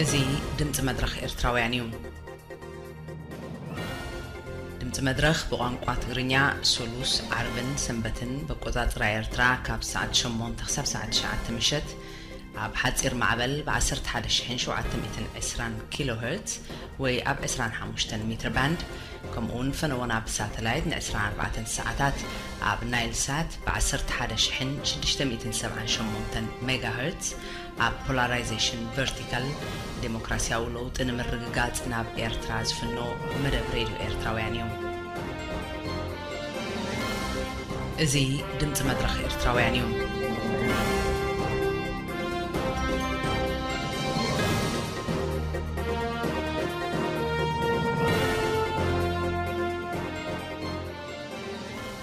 እዚ ድምፂ መድረኽ ኤርትራውያን እዩ። ድምፂ መድረኽ ብቋንቋ ትግርኛ ሶሉስ፣ ዓርብን ሰንበትን ብኣቆፃፅራ ኤርትራ ካብ ሰዓት ሸሞንተ ክሳብ ሰዓት ትሽዓተ ምሸት ኣብ ሓፂር ማዕበል ብ ዓሰርተ ሓደ ሺሕን ሸውዓተ ሚእትን ዕስራን ኪሎ ሄርትዝ ወይ ኣብ ዕስራን ሓሙሽተን ሜትር ባንድ፣ ከምኡ እውን ፈነወና ብሳተላይት ን ዕስራን ኣርባዕተን ሰዓታት ኣብ ናይል ሳት ብ ዓሰርተ ሓደ ሺሕን ሽዱሽተ ሚእትን ሰብዓን ሸሞንተን ሜጋ ሄርትዝ ኣብ ፖላራይዜሽን ቨርቲካል ዴሞክራሲያዊ ለውጢ ንምርግጋጽ ናብ ኤርትራ ዝፍኖ መደብ ሬድዮ ኤርትራውያን እዩ። እዚ ድምጺ መድረኽ ኤርትራውያን እዩ።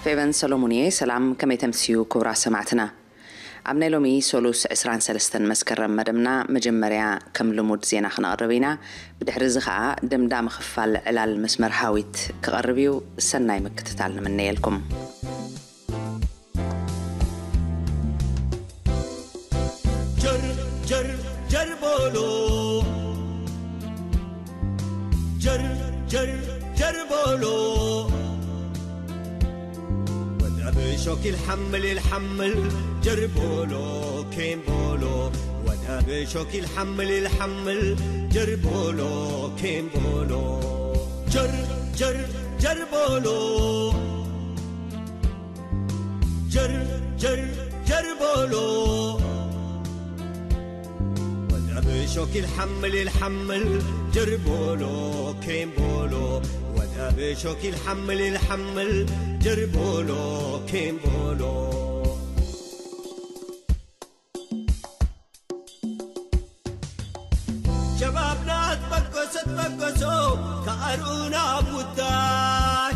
ፌቨን ሰሎሙን እየ። ሰላም፣ ከመይ ተምስዩ ክቡራት ሰማዕትና? ኣብ ናይ ሎሚ ሶሉስ ዕስራን ሰለስተን መስከረም መደብና መጀመርያ ከም ልሙድ ዜና ክነቕርብ ኢና። ብድሕሪ እዚ ኸኣ ደምዳሚ ክፋል ዕላል መስመር ሃዊት ክቐርብ እዩ። ሰናይ ምክትታል ንምነየልኩም። ጀር ጀር ጀር ቦሎ ጀር ጀር ጀር ቦሎ ወዳ ብሾክ ይልሓምል ይልሓምል ጀር ቦሎ ኬም ቦሎ ወዳ ብሾክ ይልሓምል ይልሓምል ጀር ቦሎ ኬም ቦሎ ጀር ጀር ጀር ቦሎ ጀር ጀር ጀር ቦሎ ወዳ ብሾክ ይልሓምል ይልሓምል ጀር ቦሎ ኬም ቦሎ ወዳ ብሾክ ይልሓምል ይልሓምል ጀር ቦሎ ኬም ቦሎ ሸባብና ትበገሶ ትበገሶ ከኣርኡና ኣብ ውዳይ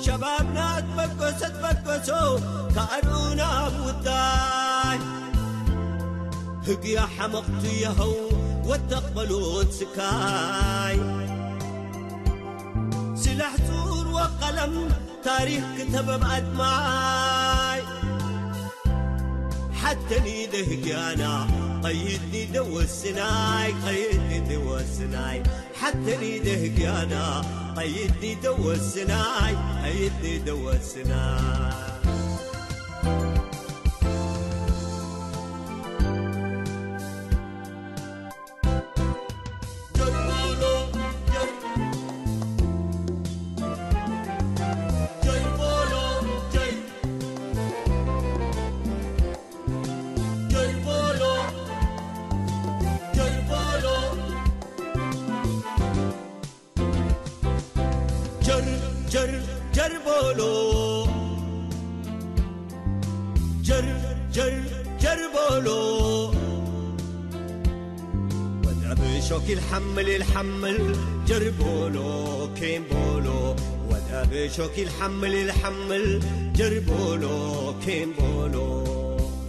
ሸባብና ትበገሶ ትበገሶ ከኣርኡና ኣብ ውዳይ ህግያ ሓመቕቱ የኸው ወተቕበሉት ስካይ ስላሕ ጹር ወቀለም ታሪኽ ክተበብ ኣድማይ ሓተኒ ደህግያና ቀይድኒ ደወስናይ ቀይድኒ ደወስናይ ሓተኒ ደህግያና ቀይድኒ ደወስናይ ቀይድኒ ደወስናይ ጀር ጀር ጀር ቦሎ ጀር ጀር ጀር ቦሎ ወዳ ብሾክ ይልሓምል ይልሓምል ጀር ቦሎ ኬም ቦሎ ወዳ ብሾክ ይልሓምል ይልሓምል ጀር ቦሎ ኬም ቦሎ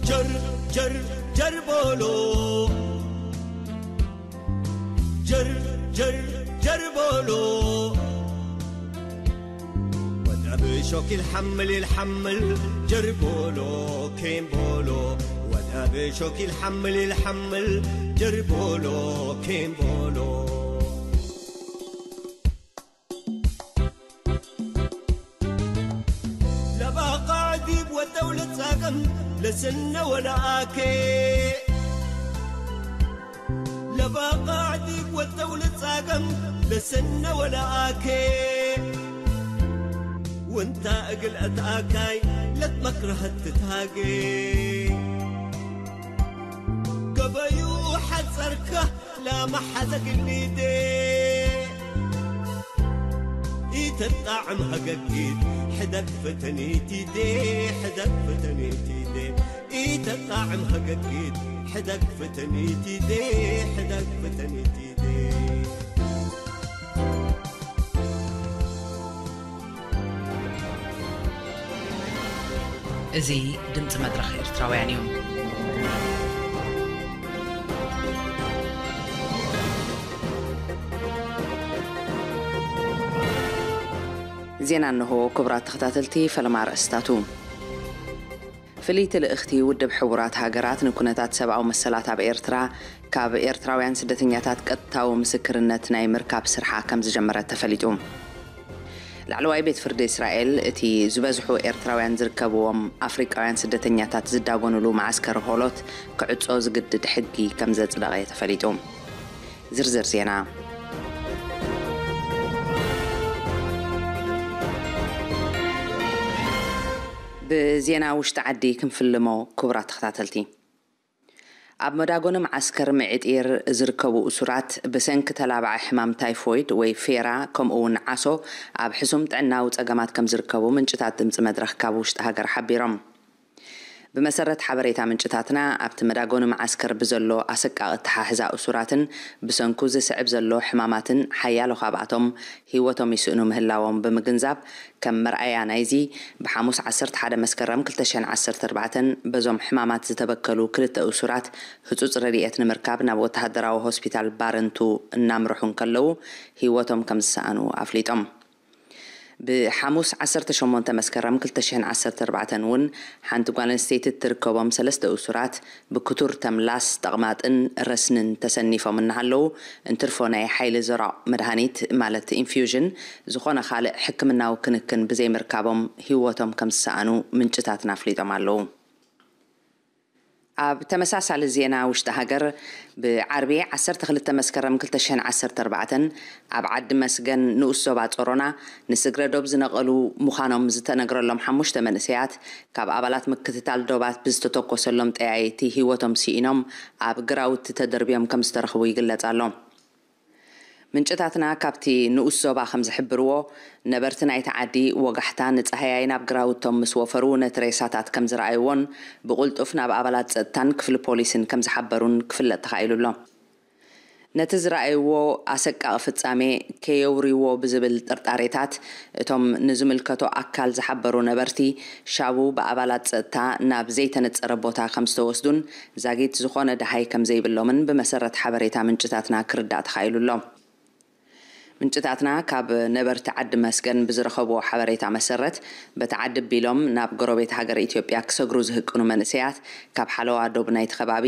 ጀር ጀር ጀር ቦሎ ጀር ጀር ጀር ቦሎ ወዳ ብሾክ ይልሓምል ይልሓምል ጀር ቦሎ ኬም ቦሎ ወዳ ብሾክ ይልሓምል ይልሓምል ጀር ቦሎ ኬም ቦሎ ለባቃ ዲብ ወደው ልጻገም ለስነ ወለኣኬ ለባቃ ዲብ ወደው ልጻገም ለስነ ወለኣኬ ወንታ እግል ኣትኣካይ ለትመክረሀት ትታጌ ገበዩ ሓጸርካ لا ما حدا قليدي إيت الطعم هققيت حدك فتنيتي دي حدك فتنيتي دي إيت الطعم هققيت حدك فتنيتي دي حدك فتنيتي دي እዚ ድምፂ መድረኽ ኤርትራውያን እዩ። ዜና እንሆ። ክቡራት ተኸታተልቲ፣ ፈለማ ኣርእስታቱ። ፍልይቲ ልእኽቲ ውድብ ሕቡራት ሃገራት ንኩነታት ሰብኣዊ መሰላት ኣብ ኤርትራ ካብ ኤርትራውያን ስደተኛታት ቀጥታዊ ምስክርነት ናይ ምርካብ ስርሓ ከም ዝጀመረት ተፈሊጡ። ላዕለዋይ ቤት ፍርዲ እስራኤል እቲ ዝበዝሑ ኤርትራውያን ዝርከብዎም ኣፍሪቃውያን ስደተኛታት ዝዳጎኑሉ መዓስከር ሆሎት ክዕጾ ዝግድድ ሕጊ ከም ዘጽደቐ ተፈሊጡ። ዝርዝር ዜና። ብዜና ውሽጢ ዓዲ ክንፍልሞ። ክቡራት ተኸታተልቲ፣ ኣብ መዳጎኒ መዓስከር ምዕጢር ዝርከቡ እሱራት ብሰንኪ ተላባዒ ሕማም ታይፎይድ ወይ ፌራ፣ ከምኡ እውን ዓሶ፣ ኣብ ሕሱም ጥዕናዊ ጸገማት ከም ዝርከቡ ምንጭታት ድምፂ መድረኽ ካብ ውሽጢ ሃገር ሓቢሮም። ብመሰረት ሓበሬታ ምንጭታትና፣ ኣብቲ መዳጎኒ መዓስከር ብዘሎ ኣሰቃቂ ኣተሓሕዛ እሱራትን ብሰንኩ ዝስዕብ ዘሎ ሕማማትን ሓያሎ ካብኣቶም ህይወቶም ይስእኑ ምህላዎም ብምግንዛብ፣ ከም መርኣያ ናይዚ፣ ብሓሙስ ዓሰርተ ሓደ መስከረም ክልተ ሽሕን ዓሰርተ ኣርባዕተን በዞም ሕማማት ዝተበከሉ ክልተ እሱራት ህጹጽ ረድኤት ንምርካብ ናብ ወተሃደራዊ ሆስፒታል ባረንቱ እናምርሑ እንከለዉ ህይወቶም ከም ዝሰኣኑ ኣፍሊጦም። ብሓሙስ ዓሰርተ ሸሞንተ መስከረም ክልተ ሽሕን ዓሰርተ ኣርባዕተን እውን ሓንቲ ጓል ኣንስተይቲ እትርከቦም ሰለስተ እሱራት ብክቱር ተምላስ፣ ጠቕማጥን ረስንን ተሰኒፎም እናሃለዉ፣ እንትርፎ ናይ ሓይሊ ዘራቕ መድሃኒት ማለት ኢንፊውዥን ዝኾነ ካልእ ሕክምናዊ ክንክን ብዘይምርካቦም ህይወቶም ከም ዝሰኣኑ ምንጭታትና ኣፍሊጦም ኣለዉ። ኣብ ተመሳሳሊ ዜና ውሽጢ ሃገር፣ ብዓርቢ ዓሰርተ ክልተ መስከረም ክልተ ሽሕን ዓሰርተ ኣርባዕተን ኣብ ዓዲ መስገን ንኡስ ዞባ ጾሮና ንስግረ ዶብ ዝነቐሉ ምዃኖም ዝተነግረሎም ሓሙሽተ መንእሰያት፣ ካብ ኣባላት ምክትታል ዶባት ብዝተተኮሰሎም ጠያይቲ ህይወቶም ስኢኖም ኣብ ግራውቲ ተደርብዮም ከም ዝተረኽቡ ይግለጽ ኣሎ። ምንጭታትና ካብቲ ንኡስ ዞባ ከም ዝሕብርዎ፣ ነበርቲ ናይቲ ዓዲ ወጋሕታ ንጻህያይ ናብ ግራውቶም ምስ ወፈሩ ነቲ ሬሳታት ከም ዝረኣይዎን ብቕልጡፍ ናብ ኣባላት ጸጥታን ክፍሊ ፖሊስን ከም ዝሓበሩን ክፍለጥ ተኻኢሉ ኣሎ። ነቲ ዝረኣይዎ ኣሰቃቒ ፍጻሜ ከየውርይዎ ብዝብል ጥርጣሬታት፣ እቶም ንዝምልከቶ ኣካል ዝሓበሩ ነበርቲ፣ ሻቡ ብኣባላት ጸጥታ ናብ ዘይተነጸረ ቦታ ከም ዝተወስዱን ዛጊት ዝኾነ ደሃይ ከም ዘይብሎምን ብመሰረት ሓበሬታ ምንጭታትና ክርዳእ ተኻኢሉ ኣሎ። ምንጭታትና ካብ ነበርቲ ዓዲ መስገን ብዝረኸብዎ ሓበሬታ መሰረት፣ በቲ ዓዲ ቢሎም ናብ ጎረቤት ሃገር ኢትዮጵያ ክሰግሩ ዝህቅኑ መንእሰያት፣ ካብ ሓለዋ ዶብ ናይቲ ከባቢ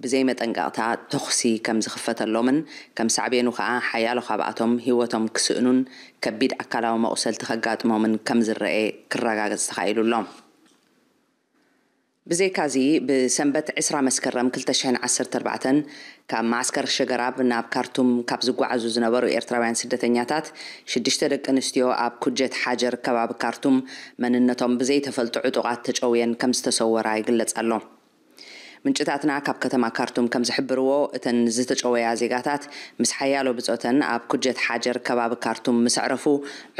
ብዘይመጠንቀቕታ ተኹሲ ከም ዝኽፈተሎምን፣ ከም ሳዕቤኑ ከኣ ሓያሎ ካብኣቶም ህይወቶም ክስእኑን ከቢድ ኣካላዊ መቑሰልቲ ከጋጥሞምን ከም ዝረኤ ክረጋገጽ ተኻኢሉ ኣሎ። ብዘይካዚ፣ ብሰንበት ዕስራ መስከረም ክልተ ሽሕን ዓሰርተ ኣርባዕተን ካብ መዓስከር ሸገራብ ናብ ካርቱም ካብ ዝጓዓዙ ዝነበሩ ኤርትራውያን ስደተኛታት፣ ሽዱሽተ ደቂ ኣንስትዮ ኣብ ኩጀት ሓጀር ከባቢ ካርቱም መንነቶም ብዘይተፈልጡ ዕጡቓት ተጨውየን ከም ዝተሰወራ ይግለጽ ኣሎ። ምንጭታትና ካብ ከተማ ካርቱም ከም ዝሕብርዎ፣ እተን ዝተጨወያ ዜጋታት ምስ ሓያሎ ብጾተን ኣብ ኩጀት ሓጀር ከባቢ ካርቱም ምስ ኣዕረፉ፣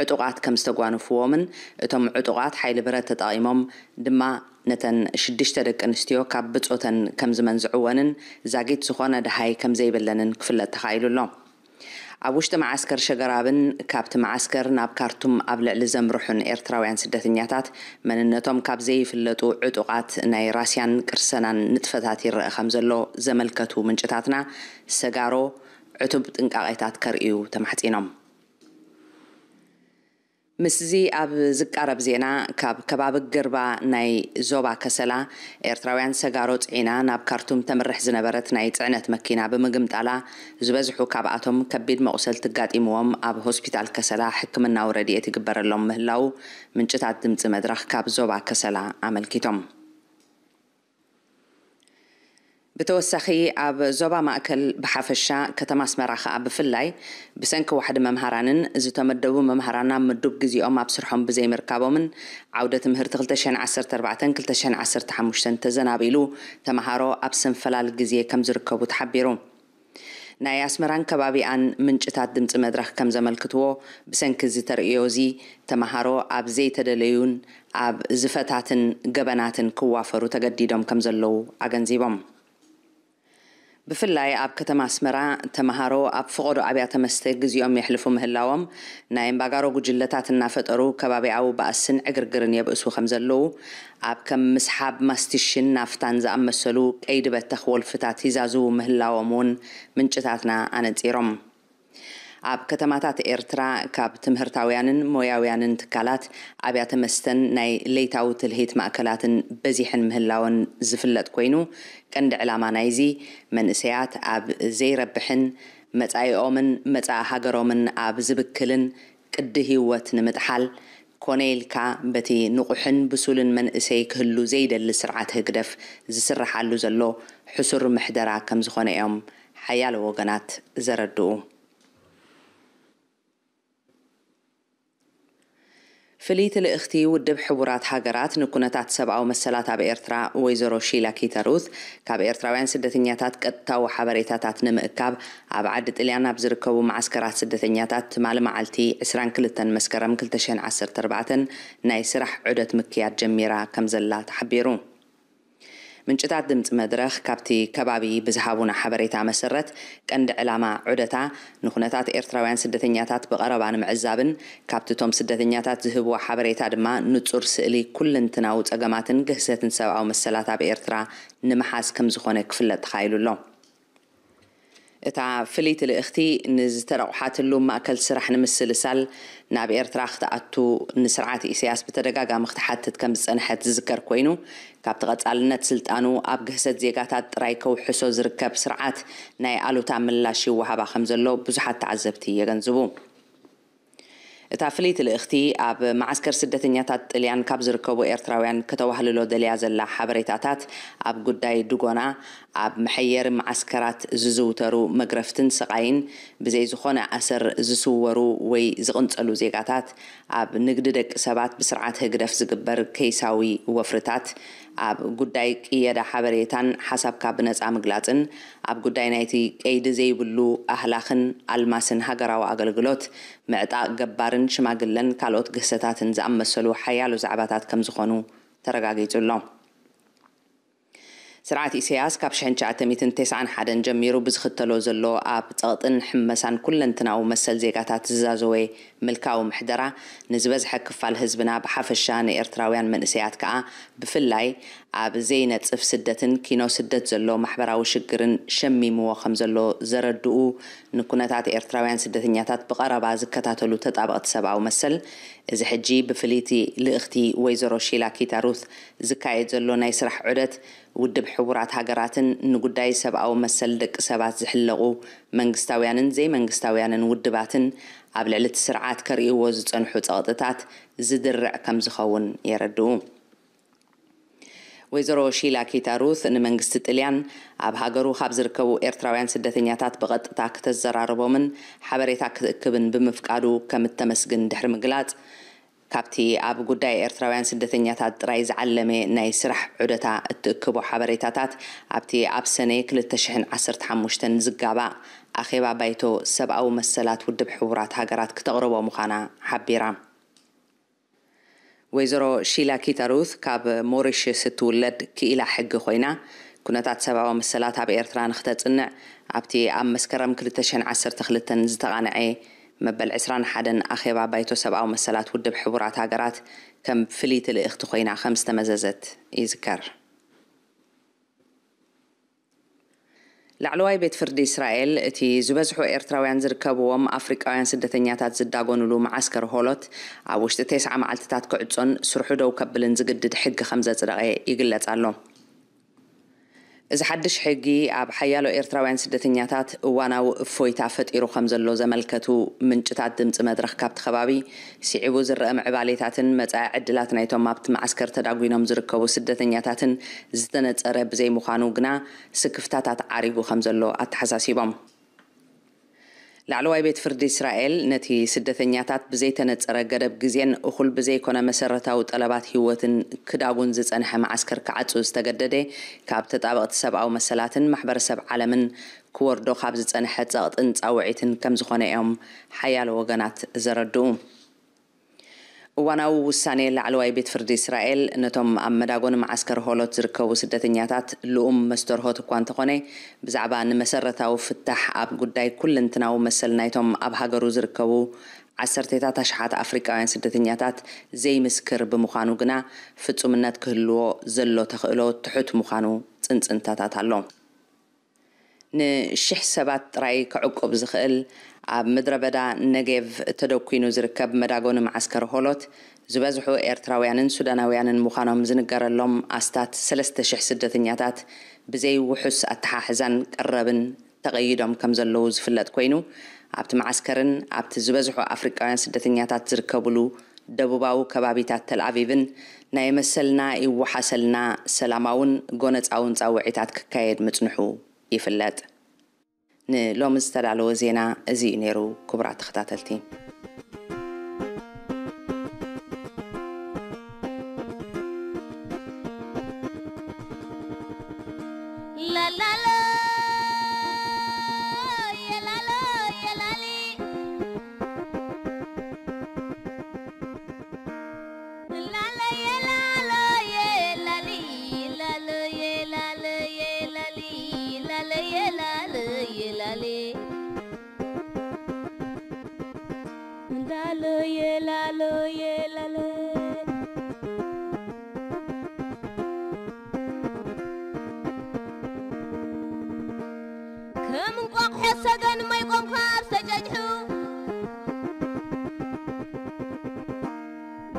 ዕጡቓት ከም ዝተጓነፍዎምን፣ እቶም ዕጡቓት ሓይሊ ብረት ተጠቒሞም ድማ ነተን ሽዱሽተ ደቂ ኣንስትዮ ካብ ብጾተን ከም ዝመንዝዕወንን ዛጊት ዝኾነ ደሃይ ከም ዘይብለንን ክፍለጥ ተኻኢሉ ኣሎ። ኣብ ውሽጢ መዓስከር ሸገራብን ካብቲ መዓስከር ናብ ካርቱም ኣብ ልዕሊ ዘምርሑን ኤርትራውያን ስደተኛታት፣ መንነቶም ካብ ዘይፍለጡ ዕጡቓት ናይ ራስያን ቅርሰናን ንጥፈታት ይረአ ከም ዘሎ ዘመልከቱ ምንጭታትና፣ ሰጋሮ ዕቱብ ጥንቃቄታት ከርእዩ ተማሕጺኖም። ምስዚ ኣብ ዝቃረብ ዜና፣ ካብ ከባቢ ገርባ ናይ ዞባ ከሰላ፣ ኤርትራውያን ሰጋሮ ጽዒና ናብ ካርቱም ተምርሕ ዝነበረት ናይ ጽዕነት መኪና ብምግምጣላ፣ ዝበዝሑ ካብኣቶም ከቢድ መቑሰልቲ ኣጋጢምዎም ኣብ ሆስፒታል ከሰላ ሕክምናዊ ረድኤት ይግበረሎም ምህላዉ ምንጭታት ድምጺ መድረኽ ካብ ዞባ ከሰላ ኣመልኪቶም። ብተወሳኺ፣ ኣብ ዞባ ማእከል ብሓፈሻ፣ ከተማ ኣስመራ ከኣ ብፍላይ፣ ብሰንኪ ዋሕዲ መምሃራንን ዝተመደቡ መምሃራን ኣብ ምዱብ ግዜኦም ኣብ ስርሖም ብዘይምርካቦምን፣ ዓውደ ትምህርቲ ክልተ ሽሕን ዓሰርተ ኣርባዕተን ክልተ ሽሕን ዓሰርተ ሓሙሽተን ተዘናቢሉ፣ ተመሃሮ ኣብ ሰንፈላል ግዜ ከም ዝርከቡ ተሓቢሩ። ናይ ኣስመራን ከባቢኣን ምንጭታት ድምጺ መድረኽ ከም ዘመልክትዎ፣ ብሰንኪ እዚ ተርእዮ እዚ፣ ተመሃሮ ኣብ ዘይተደለዩን ኣብ ዝፈታትን ገበናትን ክዋፈሩ ተገዲዶም ከም ዘለዉ ኣገንዚቦም። ብፍላይ ኣብ ከተማ ኣስመራ፣ ተመሃሮ ኣብ ፈቐዶ ኣብያተ መስተ ግዜኦም የሕልፉ ምህላዎም፣ ናይ እምባጋሮ ጉጅለታት እናፈጠሩ ከባቢያዊ ባእስን ዕግርግርን የብእሱ ከም ዘለዉ፣ ኣብ ከም ምስሓብ ማስቲሽን ናፍታን ዝኣመሰሉ ቀይዲ በተኽ ወልፍታት ይዛዝዉ ምህላዎም እውን ምንጭታትና ኣነጺሮም። ኣብ ከተማታት ኤርትራ ካብ ትምህርታውያንን ሞያውያንን ትካላት፣ ኣብያተ መስተን ናይ ለይታዊ ትልሂት ማእከላትን በዚሐን ምህላወን ዝፍለጥ ኮይኑ፣ ቀንዲ ዕላማ ናይዚ፣ መንእሰያት ኣብ ዘይረብሕን መጻኢኦምን መጻኢ ሃገሮምን ኣብ ዝብክልን ቅዲ ህይወት ንምጥሓል፣ ኮነ ኢልካ በቲ ንቑሕን ብሱልን መንእሰይ ክህሉ ዘይደሊ ስርዓት ህግደፍ ዝስርሓሉ ዘሎ ሕሱር ምሕደራ ከም ዝኾነ እዮም ሓያሎ ወገናት ዘረድኡ። ፍልይቲ ልእኽቲ ውድብ ሕቡራት ሃገራት ንኩነታት ሰብኣዊ መሰላት ኣብ ኤርትራ ወይዘሮ ሺላ ኪተሩት ካብ ኤርትራውያን ስደተኛታት ቀጥታዊ ሓበሬታታት ንምእካብ ኣብ ዓዲ ጥልያን ኣብ ዝርከቡ መዓስከራት ስደተኛታት ትማሊ መዓልቲ ዕስራን ክልተን መስከረም ክልተ ሽሕን ዓሰርተ ኣርባዕተን ናይ ስራሕ ዑደት ምክያድ ጀሚራ ከም ዘላ ተሓቢሩ። ምንጭታት ድምፂ መድረኽ ካብቲ ከባቢ ብዝሃቡና ሓበሬታ መሰረት፣ ቀንዲ ዕላማ ዑደታ ንኹነታት ኤርትራውያን ስደተኛታት ብቐረባ ንምዕዛብን ካብቲ እቶም ስደተኛታት ዝህብዎ ሓበሬታ ድማ ንጹር ስእሊ ኩልንትናዊ ጸገማትን ግህሰትን ሰብኣዊ መሰላት ኣብ ኤርትራ ንምሓዝ ከም ዝኾነ ክፍለጥ ተኻኢሉ ኣሎ። እታ ፍልይቲ ልእኽቲ ንዝተረቑሓትሉ ማእከል ስራሕ ንምስልሳል ናብ ኤርትራ ክትኣቱ ንስርዓት ኢሳያስ ብተደጋጋሚ ክትሓትት ከም ዝጸንሐት ዝዝከር ኮይኑ፣ ካብቲ ቀጻልነት ስልጣኑ ኣብ ግህሰት ዜጋታት ጥራይ ከውሕሶ ዝርከብ ስርዓት ናይ ኣሉታ ምላሽ ይወሃባ ከም ዘሎ ብዙሓት ተዓዘብቲ የገንዝቡ። እታ ፍልይቲ ልእኽቲ ኣብ መዓስከር ስደተኛታት ጥልያን ካብ ዝርከቡ ኤርትራውያን ከተዋህልሎ ደልያ ዘላ ሓበሬታታት ኣብ ጉዳይ ድጎና፣ ኣብ መሐየሪ መዓስከራት ዝዝውተሩ መግረፍትን ስቓይን፣ ብዘይ ዝኾነ ኣሰር ዝስወሩ ወይ ዝቕንጸሉ ዜጋታት፣ ኣብ ንግዲ ደቂ ሰባት ብስርዓት ህግደፍ ዝግበር ከይሳዊ ወፍርታት፣ ኣብ ጉዳይ ቅየዳ ሓበሬታን ሓሳብካ ብነጻ ምግላጽን፣ ኣብ ጉዳይ ናይቲ ቀይዲ ዘይብሉ ኣህላኽን ኣልማስን ሃገራዊ ኣገልግሎት፣ ምዕጣቕ ገባርን ሽማግለን ካልኦት ግህሰታትን ዝኣመሰሉ ሓያሎ ዛዕባታት ከም ዝኾኑ ተረጋጊጹ ኣሎ። ስርዓት ኢሳያስ ካብ ሽሕን ትሽዓተ ሚእትን ተስዓን ሓደን ጀሚሩ ብዝኽተሎ ዘሎ ኣብ ጸቕጥን ሕመሳን ኩለንትናዊ መሰል ዜጋታት ዝዛዘወ ምልካዊ ምሕደራ፣ ንዝበዝሐ ክፋል ህዝብና ብሓፈሻ ንኤርትራውያን መንእሰያት ከኣ ብፍላይ ኣብ ዘይነጽፍ ስደትን ኪኖ ስደት ዘሎ ማሕበራዊ ሽግርን ሸሚምዎ ከም ዘሎ ዘረድኡ፣ ንኩነታት ኤርትራውያን ስደተኛታት ብቐረባ ዝከታተሉ ተጣበቕቲ ሰብኣዊ መሰል፣ እዚ ሕጂ ብፍልይቲ ልእኽቲ ወይዘሮ ሺላ ኪታሩት ዝካየድ ዘሎ ናይ ስራሕ ዑደት፣ ውድብ ሕቡራት ሃገራትን ንጉዳይ ሰብኣዊ መሰል ደቂ ሰባት ዝሕለቑ መንግስታውያንን ዘይመንግስታውያንን ውድባትን ኣብ ልዕሊ እቲ ስርዓት ከርእይዎ ዝጸንሑ ጸቕጥታት ዝድርዕ ከም ዝኸውን የረድኡ። ወይዘሮ ሺላ ኪታሩት ንመንግስቲ ጥልያን ኣብ ሃገሩ ካብ ዝርከቡ ኤርትራውያን ስደተኛታት ብቐጥታ ክተዘራርቦምን ሓበሬታ ክትእክብን ብምፍቃዱ ከም እተመስግን ድሕሪ ምግላጽ፣ ካብቲ ኣብ ጉዳይ ኤርትራውያን ስደተኛታት ጥራይ ዝዓለመ ናይ ስራሕ ዑደታ እትእክቦ ሓበሬታታት፣ ኣብቲ ኣብ ሰነ ክልተ ሽሕን ዓሰርተ ሓሙሽተን ዝጋባእ ኣኼባ ባይቶ ሰብኣዊ መሰላት ውድብ ሕቡራት ሃገራት ክተቕርቦ ምዃና ሓቢራ። ወይዘሮ ሺላ ኪታሩት ካብ ሞሪሽስ እትውለድ ክኢላ ሕጊ ኮይና፣ ኩነታት ሰብኣዊ መሰላት ኣብ ኤርትራ ንክተጽንዕ ኣብቲ ኣብ መስከረም ክልተ ሽሕን ዓሰርተ ክልተን ዝተቓንዐ መበል ዕስራን ሓደን ኣኼባ ባይቶ ሰብኣዊ መሰላት ውድብ ሕቡራት ሃገራት ከም ፍልይቲ ልእኽቲ ኮይና ከም ዝተመዘዘት ይዝከር። ላዕለዋይ ቤት ፍርዲ እስራኤል፣ እቲ ዝበዝሑ ኤርትራውያን ዝርከብዎም ኣፍሪቃውያን ስደተኛታት ዝዳጎኑሉ መዓስከር ሆሎት ኣብ ውሽጢ ተስዓ መዓልትታት ክዕጾን ስርሑ ደው ከብልን ዝግድድ ሕጊ ከም ዘጽደቐ ይግለጽ ኣሎ። እዚ ሓድሽ ሕጊ ኣብ ሓያሎ ኤርትራውያን ስደተኛታት እዋናዊ እፎይታ ፈጢሩ ከም ዘሎ ዘመልከቱ ምንጭታት ድምጺ መድረኽ፣ ካብቲ ከባቢ ስዒቡ ዝረአ ምዕባሌታትን መጻኢ ዕድላት ናይቶም ኣብቲ መዓስከር ተዳጒኖም ዝርከቡ ስደተኛታትን ዝተነጸረ ብዘይምዃኑ ግና ስክፍታታት ዓሪጉ ከም ዘሎ ኣተሓሳሲቦም። ላዕለዋይ ቤት ፍርዲ እስራኤል ነቲ ስደተኛታት ብዘይተነጸረ ገደብ ግዜን እኹል ብዘይኮነ መሰረታዊ ጠለባት ህይወትን ክዳጉን ዝጸንሐ መዓስከር ክዓጹ ዝተገደደ ካብ ተጣበቕቲ ሰብኣዊ መሰላትን ማሕበረሰብ ዓለምን ክወርዶ ካብ ዝጸንሐ ጸቕጥን ጻውዒትን ከም ዝኾነ እዮም ሓያሎ ወገናት ዘረድኡ። እዋናዊ ውሳኔ ላዕለዋይ ቤት ፍርዲ እስራኤል ነቶም ኣብ መዳጎኒ መዓስከር ሆሎት ዝርከቡ ስደተኛታት ልኡም መስተርሆት እኳ እንተኾነ፣ ብዛዕባ ንመሰረታዊ ፍታሕ ኣብ ጉዳይ ኩለንትናዊ መሰል ናይቶም ኣብ ሃገሩ ዝርከቡ ዓሰርቴታት ኣሽሓት ኣፍሪቃውያን ስደተኛታት ዘይምስክር ብምዃኑ ግና፣ ፍጹምነት ክህልዎ ዘሎ ተኽእሎ ትሑት ምዃኑ ጽንጽንታታት ኣሎ። ንሽሕ ሰባት ጥራይ ክዕቁብ ዝኽእል ኣብ ምድረ በዳ ነጌቭ ተደኲኑ ዝርከብ መዳጎኒ መዓስከር ሆሎት ዝበዝሑ ኤርትራውያንን ሱዳናውያንን ምዃኖም ዝንገረሎም ኣስታት ሰለስተ ሽሕ ስደተኛታት ብዘይ ውሑስ ኣተሓሕዛን ቀረብን ተቐይዶም ከም ዘለዉ ዝፍለጥ ኮይኑ፣ ኣብቲ መዓስከርን ኣብቲ ዝበዝሑ ኣፍሪቃውያን ስደተኛታት ዝርከብሉ ደቡባዊ ከባቢታት ተልኣቪቭን ናይ መሰልና ይወሓሰልና ሰላማውን ጎነጻውን ጻውዒታት ክካየድ ምጽንሑ ይፍለጥ። ንሎሚ ዝተዳለወ ዜና እዚ እዩ ነይሩ። ክቡራት ተኸታተልቲ፣ ከም እንቋቑሖ ሰገን መይቆም ካብ ዝተጨጭሑ፣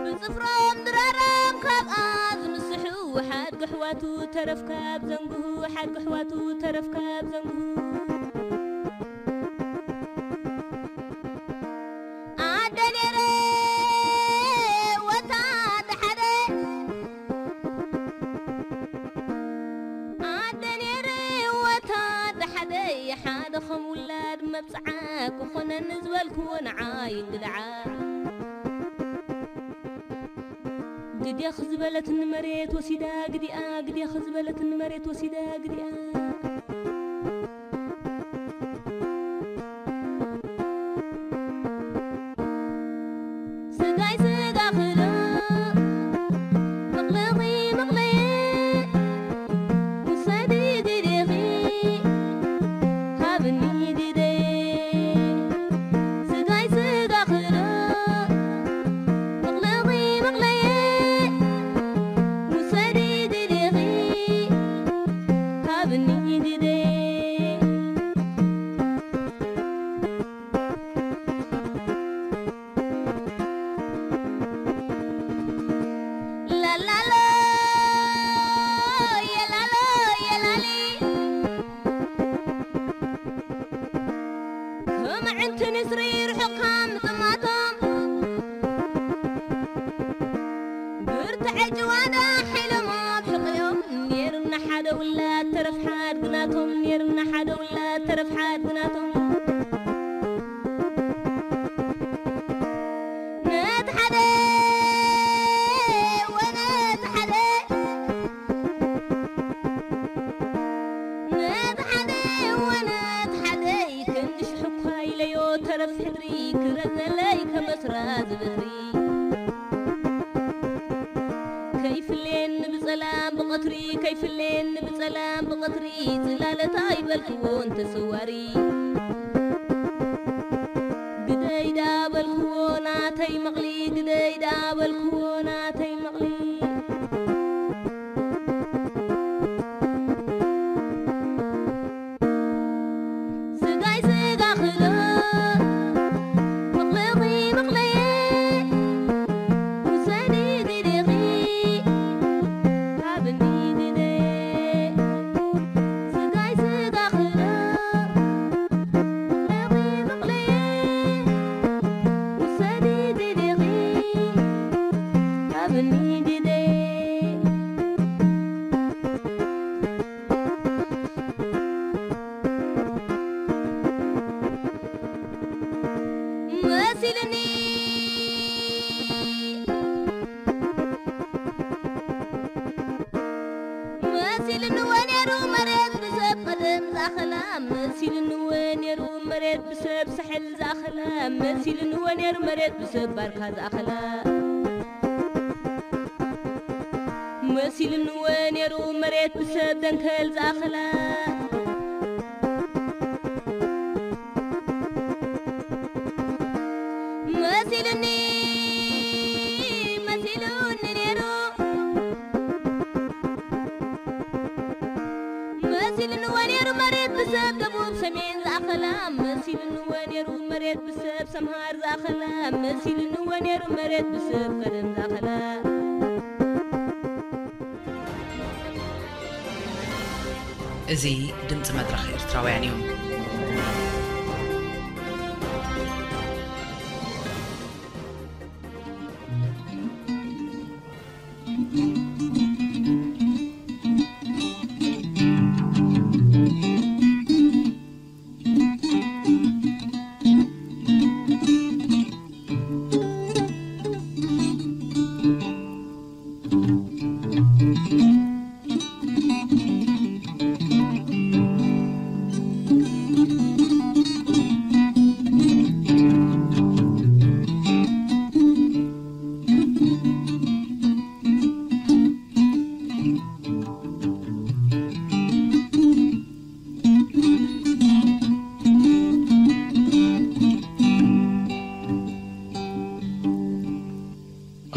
ብጽፍሮም ድራሮም ካብኣ ዝምስሑ፣ ሓድጊ ኣሕዋቱ ተረፍ ካብ ዘንግሁ፣ ሓድጊ ኣሕዋቱ ተረፍ ካብ ዘንግሁ። ኣደ ነይረ ወታ ደሓደ፣ ኣደ ነይረ ወታ ደሓደ፣ ሓደ ኸም ውላድ መብጽዓ ክኾነኒ ዝበልክዎ ንዓይ እንግድዓ። ግዴኽ ዝበለት ንመሬት ወሲዳ ግዲኣ፣ ግዴኽ ዝበለት ንመሬት ወሲዳ ግዲኣ። ስጋይ ስጋ ክዶ መቕለኺ መቕለየ፣ ውሰዲ ግዴኺ ሃብኒ ግደየ። ስጋይ ስጋ ክዶ መቕለኺ መቕለየ፣ ውሰዲ ግዴኺ ሃብኒ ግደየ። ላላሎ የላሎ የላሊ፣ ከም ኣዕንቲ ንስሪ ርሑቕ ካብ ምጥማቶም፣ ብርትዐ ጭዋዳ ሓይሎም ኣብ ሕቖኦም፣ ነይርና ሓደ ውላድ ተረፍ ሓድግናቶም፣ ነይርና ሓደ ውላድ ተረፍ ሓድግናቶም። ነቲ ሓደ ወነቲ ሓደ፣ ነቲ ሓደ ወነቲ ሓደ፣ ክንዲ ሽሕ እኳ ኢለዮ ተረፍ ሕድሪ፣ ክረን ዘለይ ከመስራ ዝብህሪ። ከይፍሌኒ ብጸላም ብቐትሪ፣ ከይፍሌኒ ብጸላም ብቐትሪ፣ ጽላለታ ይበልክዎ እንተሰዋሪ። ግደይ ደኣ በልክዎ ናተይ መቕሊ፣ ግደይ ደኣ በልክዎ ናተይ መቕሊ። ስጋይ ስጋ ክዶ መቕለኺ መቕለየ፣ ውሰዲ ግደኺ ሃብኒ ግደ። ስጋይ ስጋ ክዶ መቕለኺ መቕለየ፣ ውሰዲ ግደኺ ሃብኒ ግደ። መሲልኒ፣ መሲልኒ ወኔሩ መሬት ብሰብ ቀደም ዝኣኸላ፣ መሲልኒ ወኔሩ መሬት ብሰብ ሳሕል ዝኣኸላ፣ መሲልኒ ወኔሩ መሬት ብሰብ ባርካ ዝኣኸላ። መሲልንዎ ነይሩ መሬት ብሰብ ደንከል ዝኣኸላ። መሲልኒ፣ መሲሉኒ ነይሩ። መሲልንዎ ነይሩ መሬት ብሰብ መሲልንዎ ነይሩ መሬት ብሰብ ሰምሃር ዝኣኸላ፣ መሲልንዎ ነይሩ መሬት ብሰብ ቀደም ዝኣኸላ። እዚ ድምፂ መድረኽ ኤርትራውያን እዩ።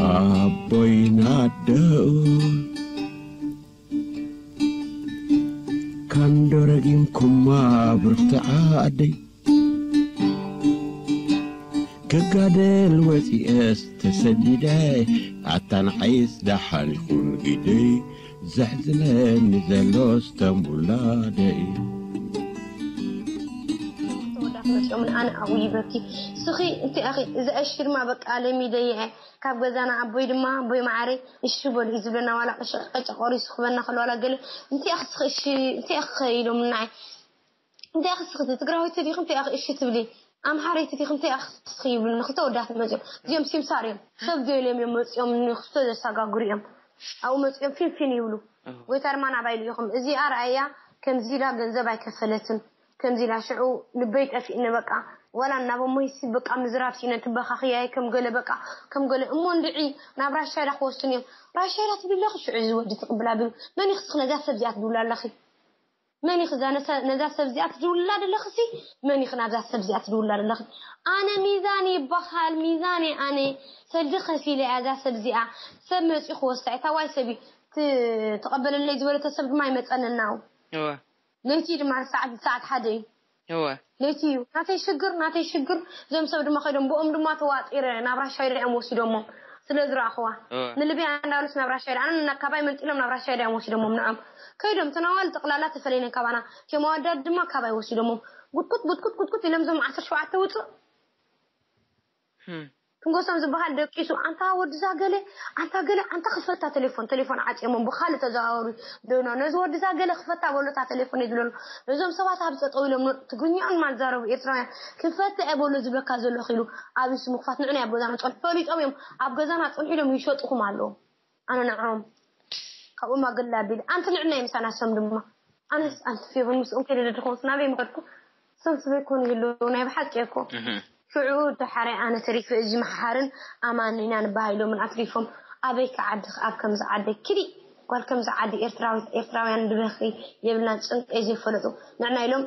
ኣቦይን ኣደኡን ካንዶ ረጊምኩማ ብርኽቲ ዓደይ። ክጋደል ወፂኤስ ተሰዲደ፣ ኣታ ንዓይስ ደሓን ይኹን ግደይ። ዘሕዝነኒ ዘሎስ ተንቡላደይ። ተወዳት መፅኦም ንኣነ ኣብኡ ይበኪ። ስኺ እቲ ኣኺ እዚ ኣሽርማ በቃ ለሚደየ ካብ ገዛና ኣቦይ ድማ ኣቦይ መዓረይ እሺ በሉ እዩ ዝብለና። ዋላ ቀሸቀጨ ቆሪሱ ክበና ከሎ ዋላ ገለ እንታይ ኣኽ ስኺ እሺ እንታይ ኣኽ ኢሎም ንዓይ እንታይ ኣኽ ስኺ ትግራወይቲ ዲኺ እንታይ ኣኽ እሺ ትብሊ ኣምሓረይቲ ዲኺ እንታይ ኣኽ ስኺ ይብሉኒ። ክልተ ወዳት መፅኦም እዚኦም ሲምሳር እዮም ሰብ ዘይብሎም እዮም መፅኦም ንክስቶ ዘሰጋግሩ እዮም። ኣብኡ መፅኦም ፊንፊን ይብሉ። ጎይታ ድማ ናባይ ልኢኹም እዚኣ ረኣያ ከምዚ ኢላ ገንዘብ ኣይከፈለትን ከምዚ ኢላ ሽዑ ልበይ ጠፊእኒ በቃ ዋላ እናበ ሞይሲ በቃ ምዝራብ ሲነ ትበኻኽያይ ከም ገለ በቃ ከም ገለ እሞ እንድዒ ናብ ራሻይዳ ክወስዱን እዮም ራሻይዳ ትብለኺ ሽዑ እዚ ወዲ ትቕብል ኣቢሉ መን ኢኺ ስኺ ነዛ ሰብ እዚኣ ትድውላ ኣለኺ መን ኢኺ እዛ ነዛ ሰብ እዚኣ ትድውላ ዘለኽሲ መን ኢኺ ናብዛ ሰብ እዚኣ ትድውላ ዘለኺ ኣነ ሚዛን ይበሃል ሚዛን ኣነ ሰልዲ ከፊለ እያ እዛ ሰብ እዚኣ ሰብ መፂኡ ክወስዳ እታ ዋይ ሰብ እዩ ትቐበለለይ ዝበለቶ ሰብ ድማ ይመፀንና ለይቲ ድማ ሰዓት ሰዓት ሓደ እዩ እወ ለይቲ እዩ ናተይ ሽግር ናተይ ሽግር እዞም ሰብ ድማ ከይዶም ብኦም ድማ ተዋፂረ ናብ ራሻይዳ እዮም ወሲዶሞም ስለ ዝረኣኽዋ እወ ንልብያ እንዳበሉስ ናብ ራሻይዳ ኣነ ካባይ መንጢሎም ናብ ራሻይዳ እዮም ወሲዶሞም ንዖም ከይዶም ተናዋል ጠቕላላ ተፈለይነን ካባና ቴማዋዳድ ድማ ካባይ ወሲዶሞም ጉጥቁጥ ጉጥቁጥ ጉጥቁጥ ኢሎም እዞም ዓሰርተ ሸውዓተ ውፅእ ህም ትንጎሶም ዝበሃል ደቂሱ ኣንታ ወድዛ ገለ ኣንታ ገለ ኣንታ ክፈታ ቴሌፎን ቴሌፎን ዓፅዮሞም ብካልእ ተዘዋወሩ ዶና ነዚ ወድዛ ገለ ክፈታ በሎታ ቴሌፎን እዩ ዝብለሉ ነዞም ሰባት ኣብ ፀጠው ኢሎም ትግርኛኦም ማልዛረቡ ኤርትራውያን ክፈታ እየ በሎ ዝብለካ ዘሎ ኢሉ ኣብሱ ምክፋት ንዕና ኣብ ገዛና ፀንሑ ፈሊጦም እዮም ኣብ ገዛና ፅንሑ ኢሎም ይሸጡኹም ኣለዉ ኣነ ንዖም ካብኦም ኣገላ ኣቢለ ኣንቲ ንዕና ይምሳና ሰም ድማ ኣነስ ኣንቲ ፌቨን ምስኦም ከይደ ደድኾንስ ናበይ ምኸድኩ ሰም ስበይ ኮን ይህልው ናይ ብሓቂ እኮ ሽዑ ደሓራይ ኣነ ተሪፈ እዚ መሓርን ኣማን ኢና ንበሃይሎምን ኣትሪፎም ኣበይ ከዓዲ ኣብ ከምዚ ዓዲ ክዲ ጓል ከምዚ ዓዲ ኤርትራዊት ኤርትራውያን ድበኺ የብልናን ጭንቀይ ዘይፈለጡ ንዕና ኢሎም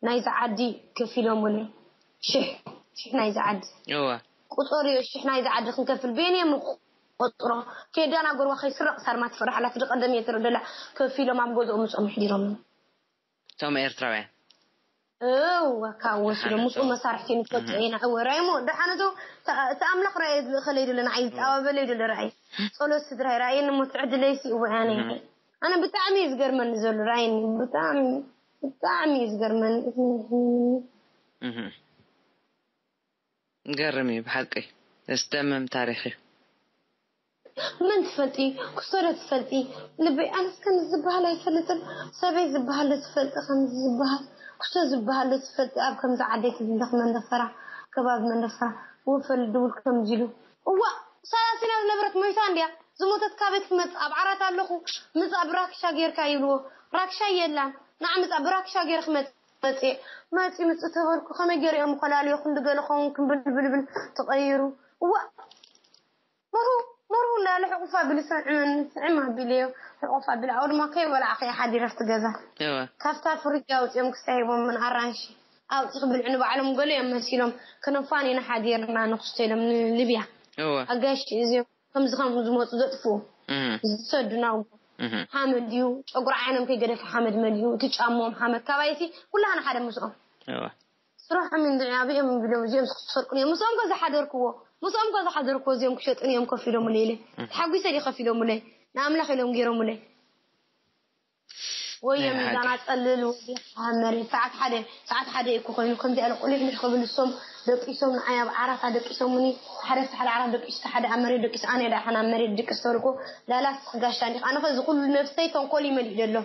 ናይዚ ዓዲ ከፊሎም እውን ሽሕ ሽሕ ናይዚ ዓዲ እወ ቁፀርዮ ሽሕ ናይዚ ዓዲ ክንከፍል በየን እዮም ቆፅሮ ከየደናገርዋ ከይስረቕ ሳርማ ትፈርሕ ኣላ እቲ ቀደም እየ ትርኢ ደላ ከፊሎም ኣብ ገዝኦም ምፅኦም ኣሕዲሮም እዮም እቶም ኤርትራውያን እወ ካብ ወሲዶም ምስኡ መሳርሕቲ ንፈልጦ ኢና እወ ራይሞ ደሓነቶ እቲ ኣምላኽ ራእየ ዝልእኸለይ ደሎ ንዓይ ዝጣባበለይ ደሎ ራእይ ፀሎት ስድራይ ራእየኒ እሞ ትዕድለይሲ እወ ኣነ ኣነ ብጣዕሚ እዩ ዝገርመኒ ዘሎ ራእየኒ ብጣዕሚ ብጣዕሚ እዩ ዝገርመኒ ገርም እዩ ብሓቂ ዘስደምም ታሪክ እዩ መን ትፈልጢ ክስቶ ዶ ትፈልጢ ልበይ ኣነስ ከምዚ ዝበሃል ኣይፈልጥን ሰበይ ዝበሃል ዶ ትፈልጢ ከምዚ ዝበሃል ክስቶ ዝበሃል ዶ ትፈልጢ ኣብ ከምዚ ዓደይ ክዝለኽ መንደፈራ ከባቢ መንደፈራ ወፈል ድውል ከምዚ ኢሉ እዋ ሳላሲና ዝነበረት ሞይታ እንድያ ዝሞተት ካበይ ክትመፅእ ኣብ ዓራት ኣለኹ ምፃእ ብራክሻ ጌርካ ይብልዎ ራክሻ የላን ንዓ ምፃእ ብራክሻ ጌርክ መፅ መፅእ መፂ ምፅ ተበልኩ ከመይ ገይረ እዮም ከላልዮ ክንዲ ገለ ኸውን ክምብል ብልብል ተቐይሩ እዋ መርሁ መርሁ እንዳለ ሕቑፍ ኣቢሉ ስዕመኒ ስዕም ኣቢለዮ ሕቑፍ ኣቢለ ኣብኡ ድማ ከይበላዕኸ እየ ሓዲረ ኣብቲ ገዛ እወ ካብታ ፍርጅ ኣውፅኦም ክስታይ ሂቦምን ኣራንሺ ኣውፂ ክብልዑ ንባዕሎም ገለ እዮም መሲሎም ከነፋን ኢና ሓዲርና ንክስቶ ኢሎም ንልብያ እወ ኣጋይሽ እዚኦም ከምዚ ከም ዝመፁ ዘጥፍኡ እህ ዝሰዱ ናብኡ እህ ሓመድ እዩ ጨጉሪ ዓይኖም ከይገደፈ ሓመድ መሊኡ እቲ ጫሞም ሓመድ ካባይቲ ኩላህና ሓደ ምስኦም እወ ስራሖም እንድዒ ኣበይ እዮም ቢሎም እዚኦም ክሰርቁን እዮም። ምስኦም ከ ዝሓደርክዎ፣ ምስኦም ከ ዝሓደርክዎ እዚኦም ክሸጡን እዮም ከፊሎምለይ ኢለ። ተሓጒሰ ድየ ከፊሎምለይ? ንኣምላኽ ኢሎም ገይሮምለይ። ወዮ ናይ ሚዛና ሓቂ። ጸልል ወዲ ሃመሪ ሰዓት ሓደ ሰዓት ሓደ እኮ ኮይኑ ከምዚ ያለ ቁሊሕ ልሕ ክብል እሶም ደቂሶም ንዓይ ኣብ ዓራታ ደቂሶምኒ ሓደ ሓደ ዓራት ደቂሱ ሓደ ኣብ መሬት ደቂሱ ኣነ ዳ ሓና መሬት ድቅስ ተርኮ ላላስ ጋሻ እንዲኽ ኣነ ከዚ ኩሉ ነፍሰይ ተንኮል ይመልእ ደሎ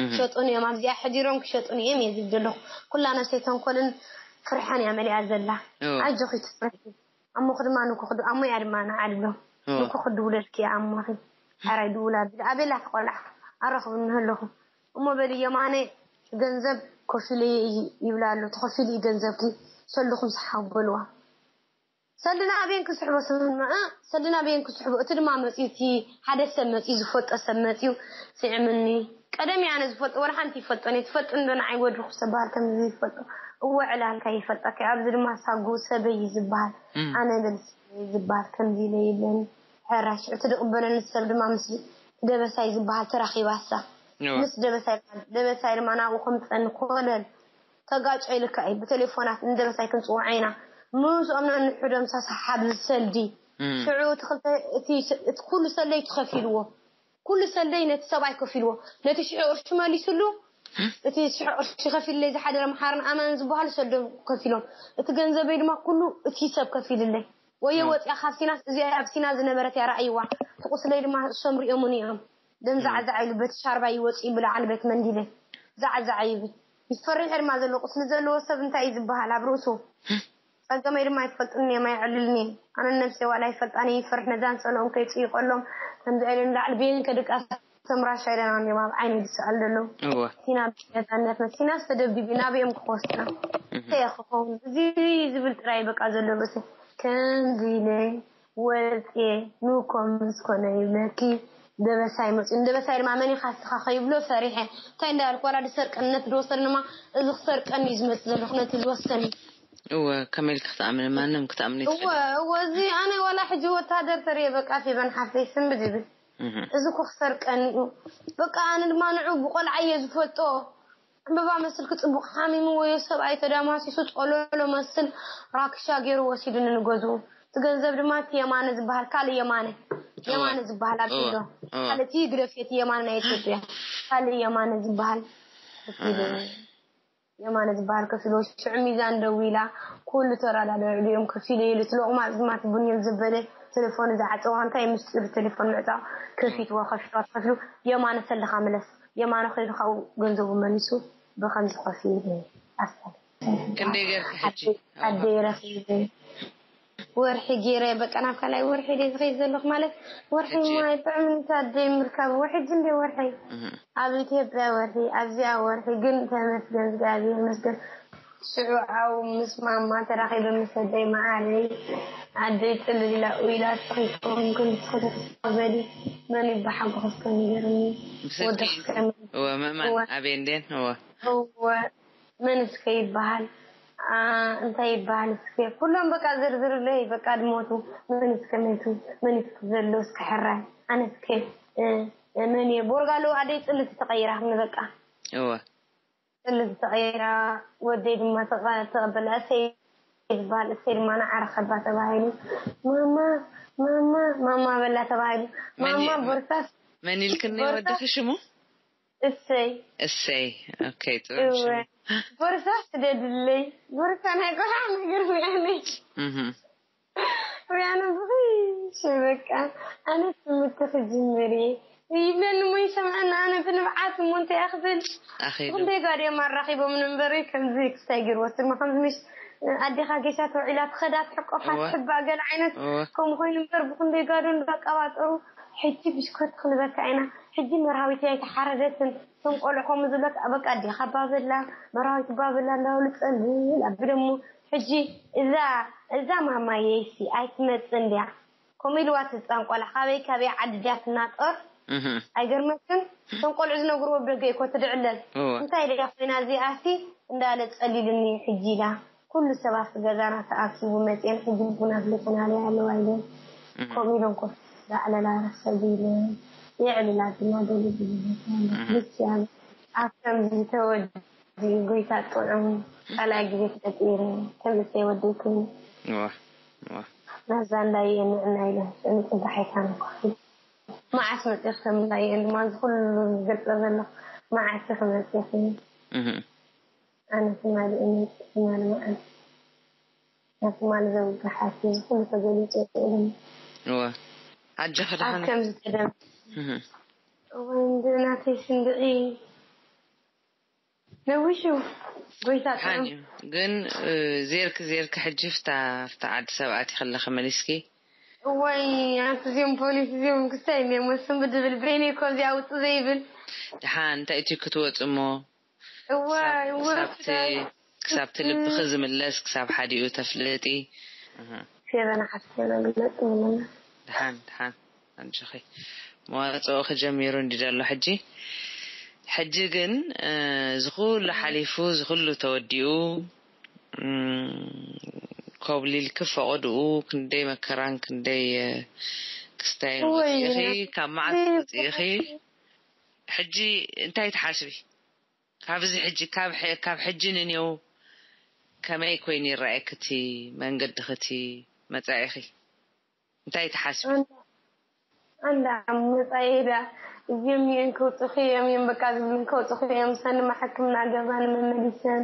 እህ። ሸጡን እዮም ኣብዚኣ ሕዲሮም ክሸጡን እዮም እየ ዝብል ዘለኹ ኩላ ነፍሰይ ተንኮልን ፍርሓን እያ መሊኣ ዘላ እዎ። ኣጆኺ ትፍርሒ ኣሞኺ ድማ ንኩኽዱ ኣሞያ ድማ ንዓድሎ እዎ። ንኩኽዱ ውለድኪ ኣሞኺ ሓራይ ድውላ ቢል ኣቤላ ተቆላሕ ኣረኽብኒ ኣለኹ እሞ በሊ የማነ ገንዘብ ኮፊለየ እዩ ይብላ ኣሎ ተኸፊሉ እዩ ገንዘብኪ ሰልድኹም ሰሓቡ በልዋ ሰልድና ኣበየን ክስሕቦ ስምምዐ ሰልድና ኣበየን ክስሕቦ እቲ ድማ መፅዩ እቲ ሓደ ሰብ መፅዩ ዝፈልጦ ሰብ መፅዩ ስዕምኒ ቀደም ኣነ ዝፈልጦ ወላ ሓንቲ ይፈልጦ እየ ትፈልጡ እንዶ ንዓይ ወድኹ ዝተበሃል ከምዚ ይፈልጦ እወ ዕላልካ ይፈልጠካ ኣብዚ ድማ ሳጉ ሰበይ እዩ ዝበሃል ኣነ በል ዝበሃል ከምዚ ኢለ የለን ሕራይ ሽዑ እቲ ዝቕበለኒ ሰብ ድማ ምስ ደበሳይ ዝበሃል ተራኺባሳ ምስ ደበሳይ ደበሳይ ድማ ናብኡ ከምፀኒ ኮለል ተጋጮ ኢልካ እዩ ብቴሌፎናት ንደበሳይ ክንፅውዓ ኢና ምስኦም ነንሕዶም ሳሳሓብ ዝሰልዲ ሽዑ እቲ ክልተ እቲ ኩሉ ሰለይ ተኸፊልዎ ኩሉ ሰለይ ነቲ ሰብኣይ ከፊልዎ ነቲ ሽዑ ቅርሺ መሊስሉ እቲ ሽዑ ቅርሺ ከፊለይ ዝሓደረ መሓርን ኣማን ዝበሃሉ ሰልዶም ከፊሎም እቲ ገንዘበይ ድማ ኩሉ እቲ ሰብ ከፊልለይ ወዮ ወፂኣ ካብ ሲናስ እዚኣ ኣብ ሲና ዝነበረት እያ ረኣይዋ እቲ ቁስለይ ድማ እሶም ሪኦሙኒ እዮም ደም ዛዕዛዕ ኢሉ በቲ ሻርባ ይወፂ ብላዓሊ ቤት መንዲለ ዛዕዛዕ ይብል ይፈርሕ ድማ ዘሎ ቁስሊ ዘለዎ ሰብ እንታይ እዩ ዝበሃል ኣብ ርእሱ ጸገመይ ድማ ኣይፈልጥን እዮም ኣይዕልልን እዮም ኣነ ነብሰይ ዋላ ይፈልጣን ይፈርሕ ነዛን ሰለኦም ከይጽይቆሎም ከምዚ ኢለ ንላዕሊ ቤን ከድቃ ተምራሻ ኢለና እንዲዮም ኣብ ዓይነይ ዝስኣል ዘለዉ እወ ሲና ነፃነት ሲናስ ተደብዲቡ ናብኦም ክወስድና እህ። እንታይ ክኸውን እዚ ዝብል ጥራይ በቃ ዘሎ ርእሲ ከምዚ ኢለ ወፅየ ንኮም ምስ ኮነ ይብለኪ ደበሳይ መፅኡ ንደበሳይ ድማ መን ኢኻ እስኻ ከይብሎ ፈሪሐ እንታይ እንዳበልኩ ዋላ ዝሰርቀኒ ነቲ ዝወሰደኒ ድማ እዚ ክሰርቀኒ እዩ ዝመፅእ ዘለኹ ነቲ ዝወሰኒ እወ ከመይ ኢልኪ ክትኣምኒ ማንም ክትኣምኒ እወ ትኽእሊ እወ እዚ ኣነ ዋላ ሕጂ ወታደር ተሪየ በቃ ፌበን ሓፍተይ ስንብድ ይብል እህ። እዚ እኮ ክሰርቀኒ እዩ በቃ ኣነ ድማ ንዑ ብቆልዓ እየ ዝፈልጦ ዕምበባ መስል ክጽቡቕ ሓሚሙ ወዮ ሰብኣይ ተዳማሲሱ ጸሎሎ መስል ራክሻ ገይሩ ወሲዱኒ ንገዝኡ። እቲ ገንዘብ ድማ እቲ የማነ ዝበሃል ካልእ የማነ የማነ ዝበሃል ኣብ እወ፣ ሽንዶ እወ። ካልእ እቲ ግደፍዮ እቲ የማነ ናይ ኢትዮጵያ ካልእ የማነ ዝበሃል ከፊሉ የማነ ዝበሃል ከፊሉ ሽዑ ሚዛን ደዊላ ኩሉ ተራዳድዑ እዮም ከፊሉ ኢሉ እቲ ሎቕማጽ ድማ እቲ ቡንየል ዘበለ ቴሌፎን ዝዓጸዋ እንታይ ምስጢሩ ቴሌፎን ምዕጻው ከፊትዋ ከፊትዋ ተኸፊሉ የማነ ሰልኻ ምለስ የማነ ከይዱ ካብኡ ገንዘቡ መሊሱ ብኸምዚ ኮፍ ኢሉ ኣስታል ክንደይ ገርኪ ሕጂ ኣደይ ረኺበ ወርሒ ገይረ በቃ ናብ ካልኣይ ወርሒ ደይ ዝኸይድ ዘለኹ ማለት ወርሒ ሕጂ ማይ ጥዕምንታ ኣደይ ምርካብ ወርሒ ሕጂ እንደ ወርሒ እህ። ኣብ ኢትዮጵያ ወርሒ ኣብዚኣ ወርሒ ግን ተመስገን እግዚኣብሔር ይመስገን ሽዑ ዓው ምስ ማማ ተራኺበ ምስ ኣደይ መዓረይ ኣደይ ጥልላ ኢላ ስኺ ከውን ክንስኺ በሊ መን ይበሓጎ እስከ ንገርኒ ወዲ እስከ እወ ምእማን እወ። ኣበይ እንዴን እወ እወ መን እስከ ይበሃል ኣ፣ እንታይ ይበሃል እስከ ኩሎም በቃ ዝርዝርለይ በቃ ድሞቱ መን እስከ መይቱ መን እስከ ዘሎ እስከ ሕራይ ኣነ እስከ እ፣ መን እየ ቦርጋ ኣለዉ ኣደይ ፅልቲ ተቐይራትኒ በቃ እወ ጥልቲ ተቐይራ ወደይ ድማ ተቐ- ተቐበላ እሰይ ይበሃል እሰይ ድማ ንዓረኸባ ተባሂሉ ማማ ማማ ማማ በላ ተባሂሉ መን ማማ የ- ቦርሳስ መን ኢልክኒ ቦርሳ- ወድኺ ሽሙ እሰይ እሰይ ኦኬ ጥዑም እወ ሽሙ ቦርሳ ስደድለይ ቦርሳ ናይ ቆልዓ ነገር ሪኣነይ እህ። ሪኣነ ብኽሽ በቃ ኣነ ትምህርቲ ክጅምር እየ ይብለኒ እሞ ይሰምዐና ኣነ ብንብዓት እሞ እንታይ እያ ክብል ኣኺሉ ብክንደይ ጋድዮም ኣራኺቦም ንእምበሪ ከምዚ ክስታይ ገይርዎ ስድማ ከምዚ ምሽ ኣዴኻ ጌሻ ተውዒላ ትኸዳ ትሕቆፋ እወ። ትሕባእ ገለ ዓይነት እወ። ከምኡ ኮይኑ እምበር ብክንደይ ጋዶ እንዳቀባጠሩ ሕጂ ብሽኮት ክንበካ ኢና ሕጂ መርሃዊት እያ ኣይተሓረደትን እቶም ቆልዑ ከምኡ ዝብለካ በቃ ኣዴኻ ባበላ መርሃዊት ባበላ እንዳበሉ ጸልል ኣቢሎሞ ሕጂ እዛ እዛ ማማየይሲ ኣይትመጽእ እንድያ ከምኡ ኢልዋ እቲ ህፃን ቆልዓ ካበይ ካበይ ዓዲ ድያ ትናጠር እህ። ኣይገርመክን እቶም ቆልዑ ዝነግርዎ ብደገ እኮ ትድዕለል እወ። እንታይ ድያ ኮይና እዚኣሲ እንዳለ ጸሊልኒ ሕጂ ኢላ ኩሉ ሰባት ገዛና ተኣኪቡ መፅኤን ሕጂ ቡና ፍልጠና ኣለዋ ኢለን እህ። ከምኡ ኢለን ኮፍ ዳዕለላ ረሰብ ኢለን የዕልላ ግና ገለ ግዜ ልስያን ኣብ ከምዚ ተወድ እዚ ጎይታ ጥዑም ካልኣይ ግዜ ተፈጢሩ ተመሰይ ወደይኩም ዋ ዋ ናዛ እንዳየ ንዕና ኢለ ንፅባሕ ኣይካን መዓስ መፅእኺ ከም እንዳየ ድማ እዚ ኩሉ ዝገልፀ ዘሎ መዓስ ኢኺ መፅእኺ እህ ኣነ ትማሊ እመፅእ ትማሊ መዓስ ናብ ትማሊ ዘውግሓት እዚ ኩሉ ተገሊፁ ይኽእልን ዋ ኣጆኺ ኣብ ደሓን ከምዚ ተደም እህ እወ እንድናተይ ስንድዒ ነዊሹ ጎይታ ሓን ጥዑም እዩ ግን እ፣ ዜርክ ዜርክ ሕጂ ፍታ ፍታ ዓዲ ሰብኣት ይኸለኸ መሊስኪ እዋይ ኣንቲ እዚኦም ፖሊስ እዚኦም ክስታይ እኒኦም ወስም ብድብል በይነይ ኮዚ ኣውፅ ዘይብል ድሓን እንታይ እቲ ክትወፅ እሞ እዋይ እወ ክሳብቲ ክሳብቲ ልብኺ ዝምለስ ክሳብ ሓዲኡ ተፍልጢ እህ። ፌበና ሓፍትና ግለፅ ምለና ድሓን ድሓን ኣጆኺ መዋፅኦ ክጀሚሩ እንዲ ዘሎ ሕጂ ሕጂ ግን እ፣ እዚ ኩሉ ሓሊፉ እዚ ኩሉ ተወዲኡ እም፣ ኮብሊልኪ ፈቐድኡ ክንደይ መከራን ክንደይ እ፣ ክስታይን ወይ ወፂእኺ ና- ካብ መዓት ወፂእኺ ሕጂ እንታይ ትሓስቢ ካብዚ ሕጂ ካብ ሕ- ካብ ሕጂ ንኔው ከመይ ኮይኑ ይረኣየኪ እቲ መንገድኺ እቲ መፃኢኺ እንታይ ትሓስቢ ኣንዳ ኣንዳ መጻኢዳ እዚኦም እዮም ከውፅኺ እዮም እዮም በቃ ዝብልን ከውፅኺ እዮም ሰንማ ሕክምና ገዛ ንመመሊሰን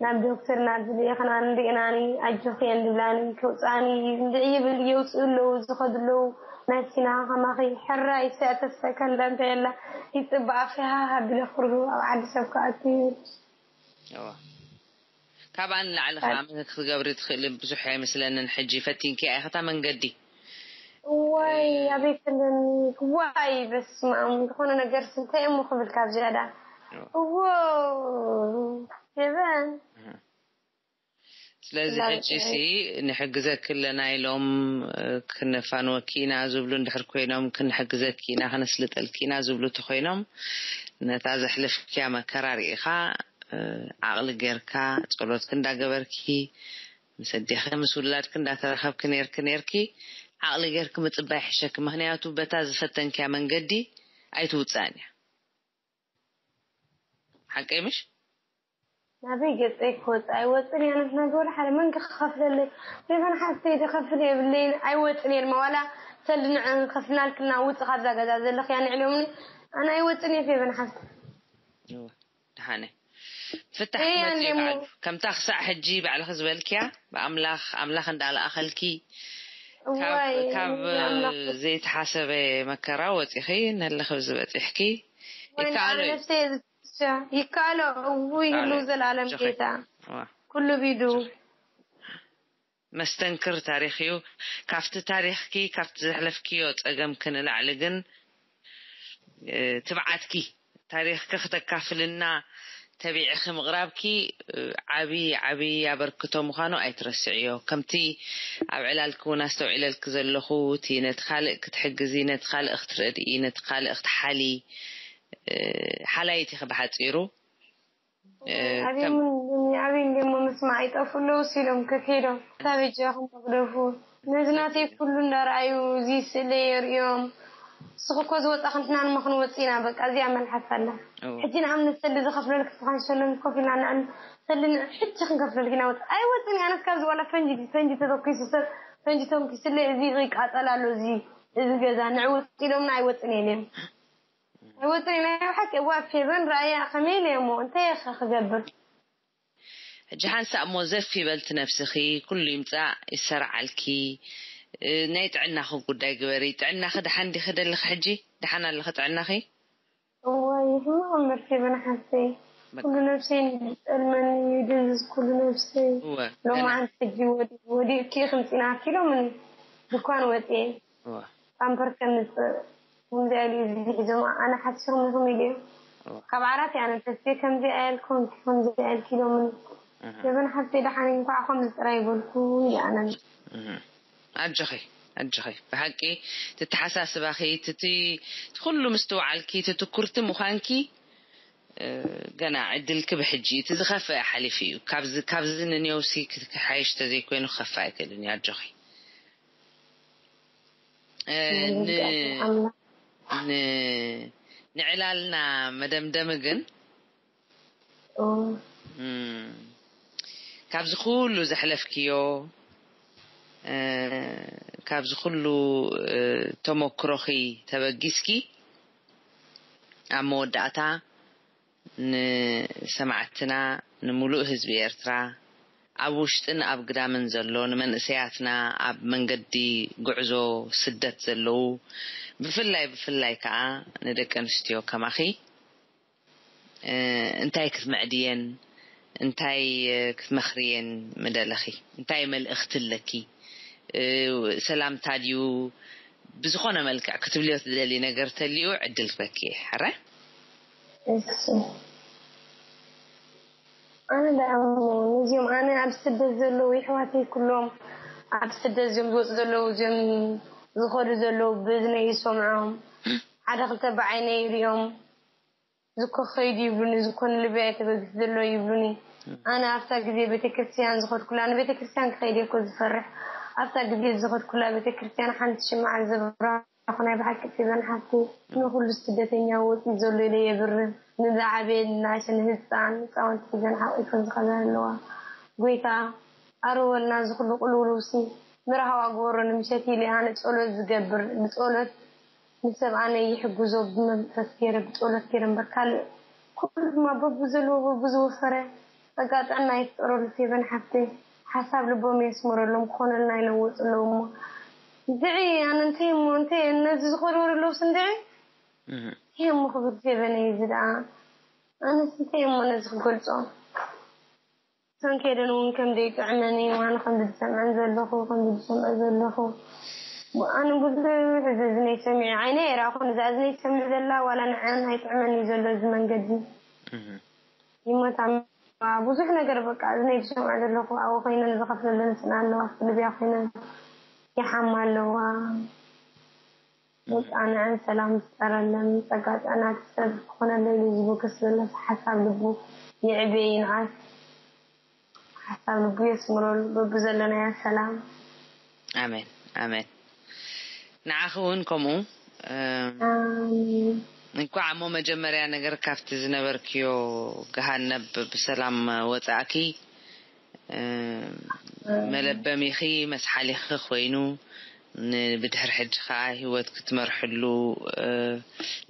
ናብ ዶክተር ናብ ዝልእኽና ንሪእናኒ ኣጆኺ እዮም ዝብላኒ ከውፅኣኒ እንድዒ ይብል የውፅኡ ኣለዉ ዝኸዱ ኣለዉ ናይ ሲና ከማኺ ሕራይ ስያ ተስፋ ከንዳ እንታይ ኣላ ይፅበኣኺ ሃሃ ቢለ ክርሁ ኣብ ዓዲ ሰብ ከኣቱ ይብል እዋ ካብኣ ንላዕሊ ከዓ ክትገብሪ ትኽእሊ ብዙሕ ኣይመስለንን ሕጂ ፈቲንኪ ኢኺ እታ መንገዲ ዋይ ኣበይ ከለኒ ዋይ በስመኣም ዝኾነ ነገር እንታይ እሞ ክብል ካብ ዝያዳ እዎ ፌቨን ስለዚ ሕጂ ሲ ንሕግዘኪ ኣለና ኢሎም ክነፋንወኪ ኢና ዝብሉ እንድሕር ኮይኖም ክንሕግዘኪ ኢና ክነስልጠልኪ ኢና ዝብሉ እንተኮይኖም ነታ ዘሕለፍክያ መከራ ርኢኻ ዓቕሊ ጌርካ ጸሎትኪ እንዳገበርኪ ምስ ኣዴኺ ምስ ውላድኪ እንዳተራኸብኪ ኔርኪ ኔርኪ ዓቕሊ ጌርኪ ምጽባይ ይሕሸኪ ምኽንያቱ በታ ዝፈተንክያ መንገዲ ኣይትውጽኣን እያ ሓቀይ ምሽ ናበይ ገፀይ ክወፅእ ኣይወፅን እያ ነትና ዝበሉ ሓደ መን ክኸፍለለይ ፌቨን ሓፍተይ ዝኸፍል የብለይን ኣይወፅን እየ ድማ ዋላ ሰልዲ ንዕን ከፍልናልክልና ውፅ ካብዛ ገዛ ዘለኽያ ንዕልዮምኒ ኣነ ኣይወፅን እየ ፌቨን ሓፍተይ ድሓነ ፍታሕ ክመፅእ ይበዓሉ ከምታ ክሳዕ ሕጂ ባዕልኺ ዝበልክያ ብኣምላኽ ኣምላኽ እንዳለኣኸልኪ ካብ ዘይተሓሰበ መከራ ወፂኺ ነለኽብ ዝበፂሕኪ ይከኣሎ እዩ ይከኣሎ እውይ ህልው ዘላለም ጌታ ኩሉ ቢዱ መስተንክር ታሪኽ እዩ ካብቲ ታሪኽኪ ካብቲ ዘሕለፍክዮ ፀገምኪ ንላዕሊ ግን ትብዓትኪ ታሪኽኪ ክተካፍልና ተቢዕኺ ምቕራብኪ ዓብዪ ዓብዪ ኣበርክቶ ምዃኑ ኣይትረስዕዮ ከምቲ ኣብ ዕላልኪ እውን ኣስተውዒለልኪ ዘለኹ እቲ ነቲ ካልእ ክትሕግዚ ነቲ ካልእ ክትረድኢ ነቲ ካልእ ክትሓሊ ሓላይት ኢኺ ብሓፂሩ ኣብይ እንዲሞ ምስማዕ ይጠፍኡ ኣለዉ ሲሎም ከከይዶም ክሳብ ሕጂ ኢኹም መግደፉ ነዚ ናተይ ኩሉ እንዳረኣዩ እዚ ስእለ የርእዮም ንስኺ እኮ ዝወፃ ክንሕና ንማ ክንወፅ ኢና በቃ እዚኣ መልሓስ ኣላ ሕጂ ንኣምነት ሰሊ ዝኸፍለልክ ትኻንሸሎም ኮፍ ኢልና ንዕን ሰሊ ሕጂ ክንከፍለልክ ኢና ወፅ ኣይወፅን ኣነስ ካብዚ ዋላ ፈንጂ ፈንጂ ተተኪሱ ሰብ ፈንጂ ተንኪስለ እዚ ይቃፀል ኣሎ እዚ እዚ ገዛ ንዕውፅ ኢሎምና ኣይወፅን እየ ኢሎም ኣይወፅን ናይ ብሓቂ እዋ ፌቨን ረኣያ ከመይ ኢለ እሞ እንታይ ኢኸ ክገብር ሕጂ ሓንሳእ እሞ ዘፍ ይበልቲ ነብስኺ ኩሉ ይምፃእ ይሰርዓልኪ ናይ ጥዕናኺ ጉዳይ ግበሪ ጥዕናኺ ደሓን ዲኺ ደለኺ ሕጂ ደሓን ኣለኺ ጥዕናኺ እዋይ ሕማቕ እምበር ፌቨን ሓፍተይ ኩሉ ነብሰይ ይጠልመኒ ይድንዝዝ ኩሉ ነብሰይ ሎማዓንቲ ሕጂ ወዲእኪ ክምፂና ኪሎምኒ ድኳን ወፅየ ፓምፐር ከምፅእ ከምዚኣ ኢሉ እዩ ዝሕዞም ኣነ ሓሲኹም ኢኹም ኢሉ እዩ ካብ ዓራት እያ ነተስየ ከምዚኣ ያልኩም ከምዚኣ ያልኪ ኢሎምኒ ፌቨን ሓፍተይ ደሓን እንኳዕ ከምዚ ጥራይ ይበልኩ ይኣነን ኣጆኺ ኣጆኺ ብሓቂ ትተሓሳስባኺ ትቲ ኩሉ ምስትውዓልኪ ትትኩርቲ ምዃንኪ ገና ዕድልኪ ብሕጂ እቲ ዝኸፍአ ሓሊፉ እዩ ካብዚ ካብዚ ንኔውሲ ክሓይሽ ተዘይኮይኑ ክኸፍእ ኣይክእልን እዩ ኣጆኺ ንዕላልና መደምደሚ ግን ካብዚ ኩሉ ዘሕለፍክዮ፣ ካብዚ ኩሉ ተመክሮኺ ተበጊስኪ፣ ኣብ መወዳእታ ንሰማዕትና፣ ንምሉእ ህዝቢ ኤርትራ፣ ኣብ ውሽጥን ኣብ ግዳምን ዘሎ፣ ንመንእሰያትና ኣብ መንገዲ ጉዕዞ ስደት ዘለዉ፣ ብፍላይ ብፍላይ ከኣ ንደቂ ኣንስትዮ ከማኺ፣ እንታይ ክትመዕድየን፣ እንታይ ክትመኽርየን ምደለኺ? እንታይ መልእኽቲ ኣለኪ? ሰላምታ ድዩ? ብዝኾነ መልክዕ ክትብልዮ ትደሊ ነገር ተልዩ ዕድል ክበኪ እየ። ሕረ? እሺ። ኣነ ደኣ እሞ ነዚኦም ኣነ ኣብ ስደት ዘለዉ ይሕዋተይ ኩሎም ኣብ ስደት እዚኦም ዝወፁ ዘለዉ እዚኦም ዝኸዱ ዘለዉ ብእዝነይ ይሰምዖም ሓደ ክልተ ብዓይነይ ይሪኦም ዝኮ ከይዱ ይብሉኒ ዝኮ ንልቢ ኣይተበግስ ዘሎ ይብሉኒ ኣነ ኣብታ ግዜ ቤተክርስትያን ዝኸድኩላ ንቤተክርስትያን ክኸይድ እኮ ዝፈርሕ ኣብታ ግዜ ዝኸድኩላ ቤተክርስትያን ሓንቲ ሽምዓ ዝብራ ናይ ብሓቂ ፌቨን ሓፍቲ ንኹሉ ስደተኛ ወፂ ዘሎ ኢለ የብርህ ንዝዓበየ ንናእሽን ንህፃን ህፃውንቲ ሒዘን ሓቂፈን ዝኸዳ ኣለዋ ጎይታ ኣርወልና ዝኩሉ ቁልውልውሲ ምርሃዋ ግበሮ ንምሸት ኢለ ኣነ ጸሎት ዝገብር ብጸሎት ንሰብ ኣነ ይሕግዞ ብመንፈስ ገይረ ብጸሎት ገይረ እምበር ካልእ ኩሉ ድማ በብዘለዎ በብዝወፈረ ጸጋ ጥዕና ይፍጠረሉ ፌቨን ሓፍተይ ሓሳብ ልቦም የስምረሎም ክኾነልና ይለወጡ ኣለዉ እሞ እንድዒ ኣነ እንታይ እሞ እንታይ ነዚ ዝኸዱ ኣለውስ እንድዒ እንታይ እሞ ክብል ፌቨን እዩ እዚ ደኣ ኣነስ እንታይ እሞ ነዚ ክገልጾ እተን ከይደን እውን ከም ዘይጥዕመን እዩ ኣነ ከም ዝሰምዐን ዘለኹ ከም ዝሰምዐ ዘለኹ ኣነ ብዙሕ እዚ እዝነይ ሰሚዐ ዓይነ የራኹን እዛ እዝነይ ትሰምዕ ዘላ ዋላ ንዐን ኣይጥዕመን እዩ ዘሎ እዚ መንገዲ ይሞታ ብዙሕ ነገር በቃ እዝነይ ዝሰምዐ ዘለኹ ኣብኡ ኮይነን ዝኸፍለለን ስና ኣለዋ ልብያ ኮይነን ይሓማ ኣለዋ ወፃንዐን ሰላም ዝፀረለን ፀጋ ጥዕና ክሰብ ክኾነለይ ዝብክስ ዘለስ ሓሳብ ልቡ ይዕብየ ይንዓስ ሓሳብ ልቡ የስምረሉ በብዘለናዮ ሰላም ኣሜን ኣሜን ንዓኺ እውን ከምኡ እንኳዕ እሞ መጀመርያ ነገር ካብቲ ዝነበርክዮ ገሃነብ ብሰላም ወፃእኪ መለበሚኺ መስሓሊኺ ኮይኑ ንብድሕሪ ሕጂ ከዓ ህይወት ክትመርሕሉ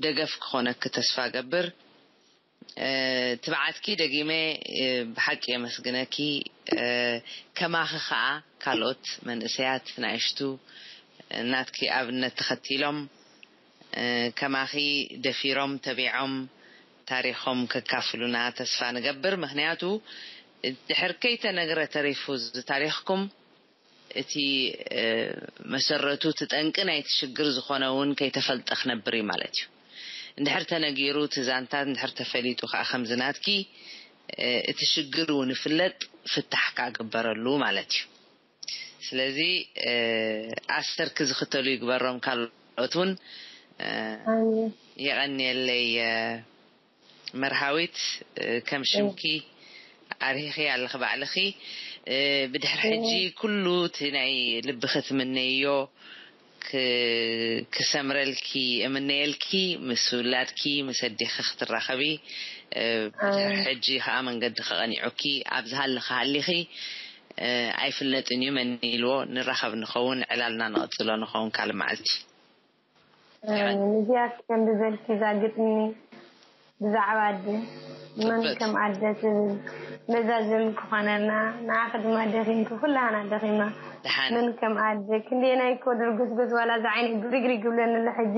ደገፍ ክኾነኪ ተስፋ ገብር ትብዓትኪ ደጊመ ብሓቂ የመስግነኪ ከማኺ ከዓ ካልኦት መንእሰያት ናእሽቱ ናትኪ ኣብነት ተኸቲሎም ከማኺ ደፊሮም ተቢዖም ታሪኾም ከካፍሉና ተስፋ ንገብር ምኽንያቱ ድሕር ከይተነግረ ተሪፉ እዚ ታሪኽኩም እቲ መሰረቱ እቲ ጠንቂ ናይቲ ሽግር ዝኾነ እውን ከይተፈልጠ ክነብር እዩ ማለት እዩ እንድሕር ተነጊሩ እቲ ዛንታ እንድሕር ተፈሊጡ ከዓ ከምዚ ናትኪ እቲ ሽግር እውን ይፍለጥ ፍታሕ ከዓ ግበረሉ ማለት እዩ ስለዚ ኣሰርኪ ዝኽተሉ ይግበሮም ካልኦት እውን የቐንየለይ መርሃዊት ከም ሽምኪ ኣርሂኺ ኣለኺ ባዕልኺ ብድሕሪ ሕጂ ኩሉ እቲ ናይ ልብኺ ትምነይዮ ክሰምረልኪ እምነየልኪ ምስ ውላድኪ ምስ ኣዴኺ ክትራኸቢ ብድሕሪ ሕጂ ከዓ መንገዲ ከቐኒዑኪ ኣብ ዝሃለኺ ሃሊኺ ኣይፍለጥን እዩ መን ኢልዎ ንራኸብ ንኸውን ዕላልና ንቐፅሎ ንኸውን ካልእ መዓልቲ እዚኣ ከም ዝበልኪ እዛ ግጥሚ ብዛዕባ ኣደ መን ከም ኣደ ትብል መዛዘሚ ክኾነና ንዓኺ ድማ ደኺምኪ ኩላህና ደኺምና መን ከም ኣደ ክንደየናይ እኮ ድርጉስጉስ ዋላ እዛ ዓይነይ ብሪግሪግ ይብለኒ ኣሎ ሕጂ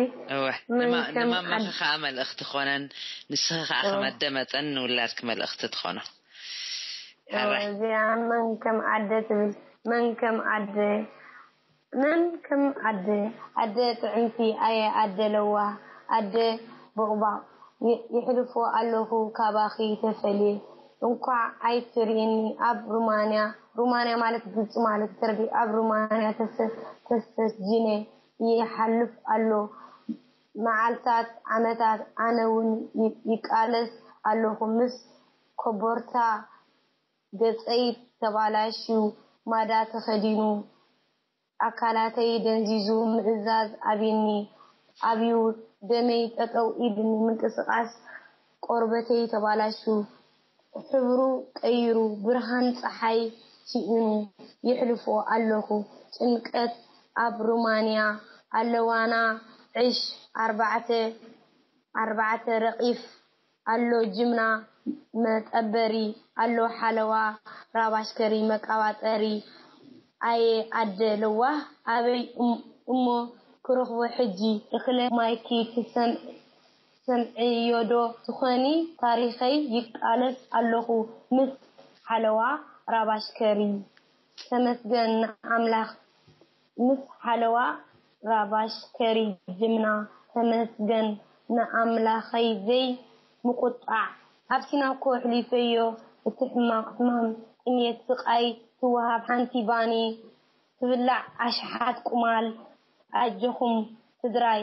ንማማኺ ከዓ መልእኽቲ ኮነን ንስኺ ከዓ ከም ኣደ መጠን ንውላድኪ መልእኽቲ ትኾኖ እዚኣ መን ከም ኣደ ትብል መን ከም ኣደ መን ከም ኣደ ኣደ ጥዕምቲ ኣየ ኣደ ለዋህ ኣደ ቦቕባቕ የሕልፎ ኣለኹ ካባኺ ተፈልየ እንኳዕ ኣይትርእይኒ ኣብ ሩማንያ ሩማንያ ማለት ግብፂ ማለት ተረዲ ኣብ ሩማንያ ተሰጅነ ይሓልፍ ኣሎ መዓልታት ዓመታት ኣነ እውን ይቃለስ ኣለኹ ምስ ኮቦርታ ገፀይ ተባላሽዩ ማዳ ተኸዲኑ ኣካላተይ ደንዚዙ ምእዛዝ ኣብይኒ ኣብዩ ደመይ ጠጠው ኢልኒ ምንቅስቃስ ቆርበተይ ተባላሽዩ ሕብሩ ቀይሩ፣ ብርሃን ጸሓይ ስኢኑ የሕልፎ ኣለኹ። ጭንቀት ኣብ ሩማንያ ኣለዋና። ዕሽ ኣርባዕተ ኣርባዕተ ረቒፍ ኣሎ ጅምና መጠበሪ ኣሎ ሓለዋ ራባሽከሪ መቃባጠሪ ኣየ ኣደ ለዋህ ኣበይ እም- እሞ ክረኽቦ ሕጂ እኽለ ማይኪ ትሰምዕ ሰምዕዮዶ ትኾኒ ታሪኸይ ይቃለስ ኣለኹ ምስ ሓለዋ ራባሽከሪ ተመስገን ንኣምላኽ ምስ ሓለዋ ራባሽከሪ ጅምና ተመስገን ንኣምላኸይ ዘይ ምቁጣዕ ኣብ ሲናኮ ኣሕሊፈዮ እቲ ሕማቕ ሕማም ጥሜት ስቓይ ትወሃብ ሓንቲ ባኒ ትብላዕ ኣሽሓት ቁማል ኣጆኹም ስድራይ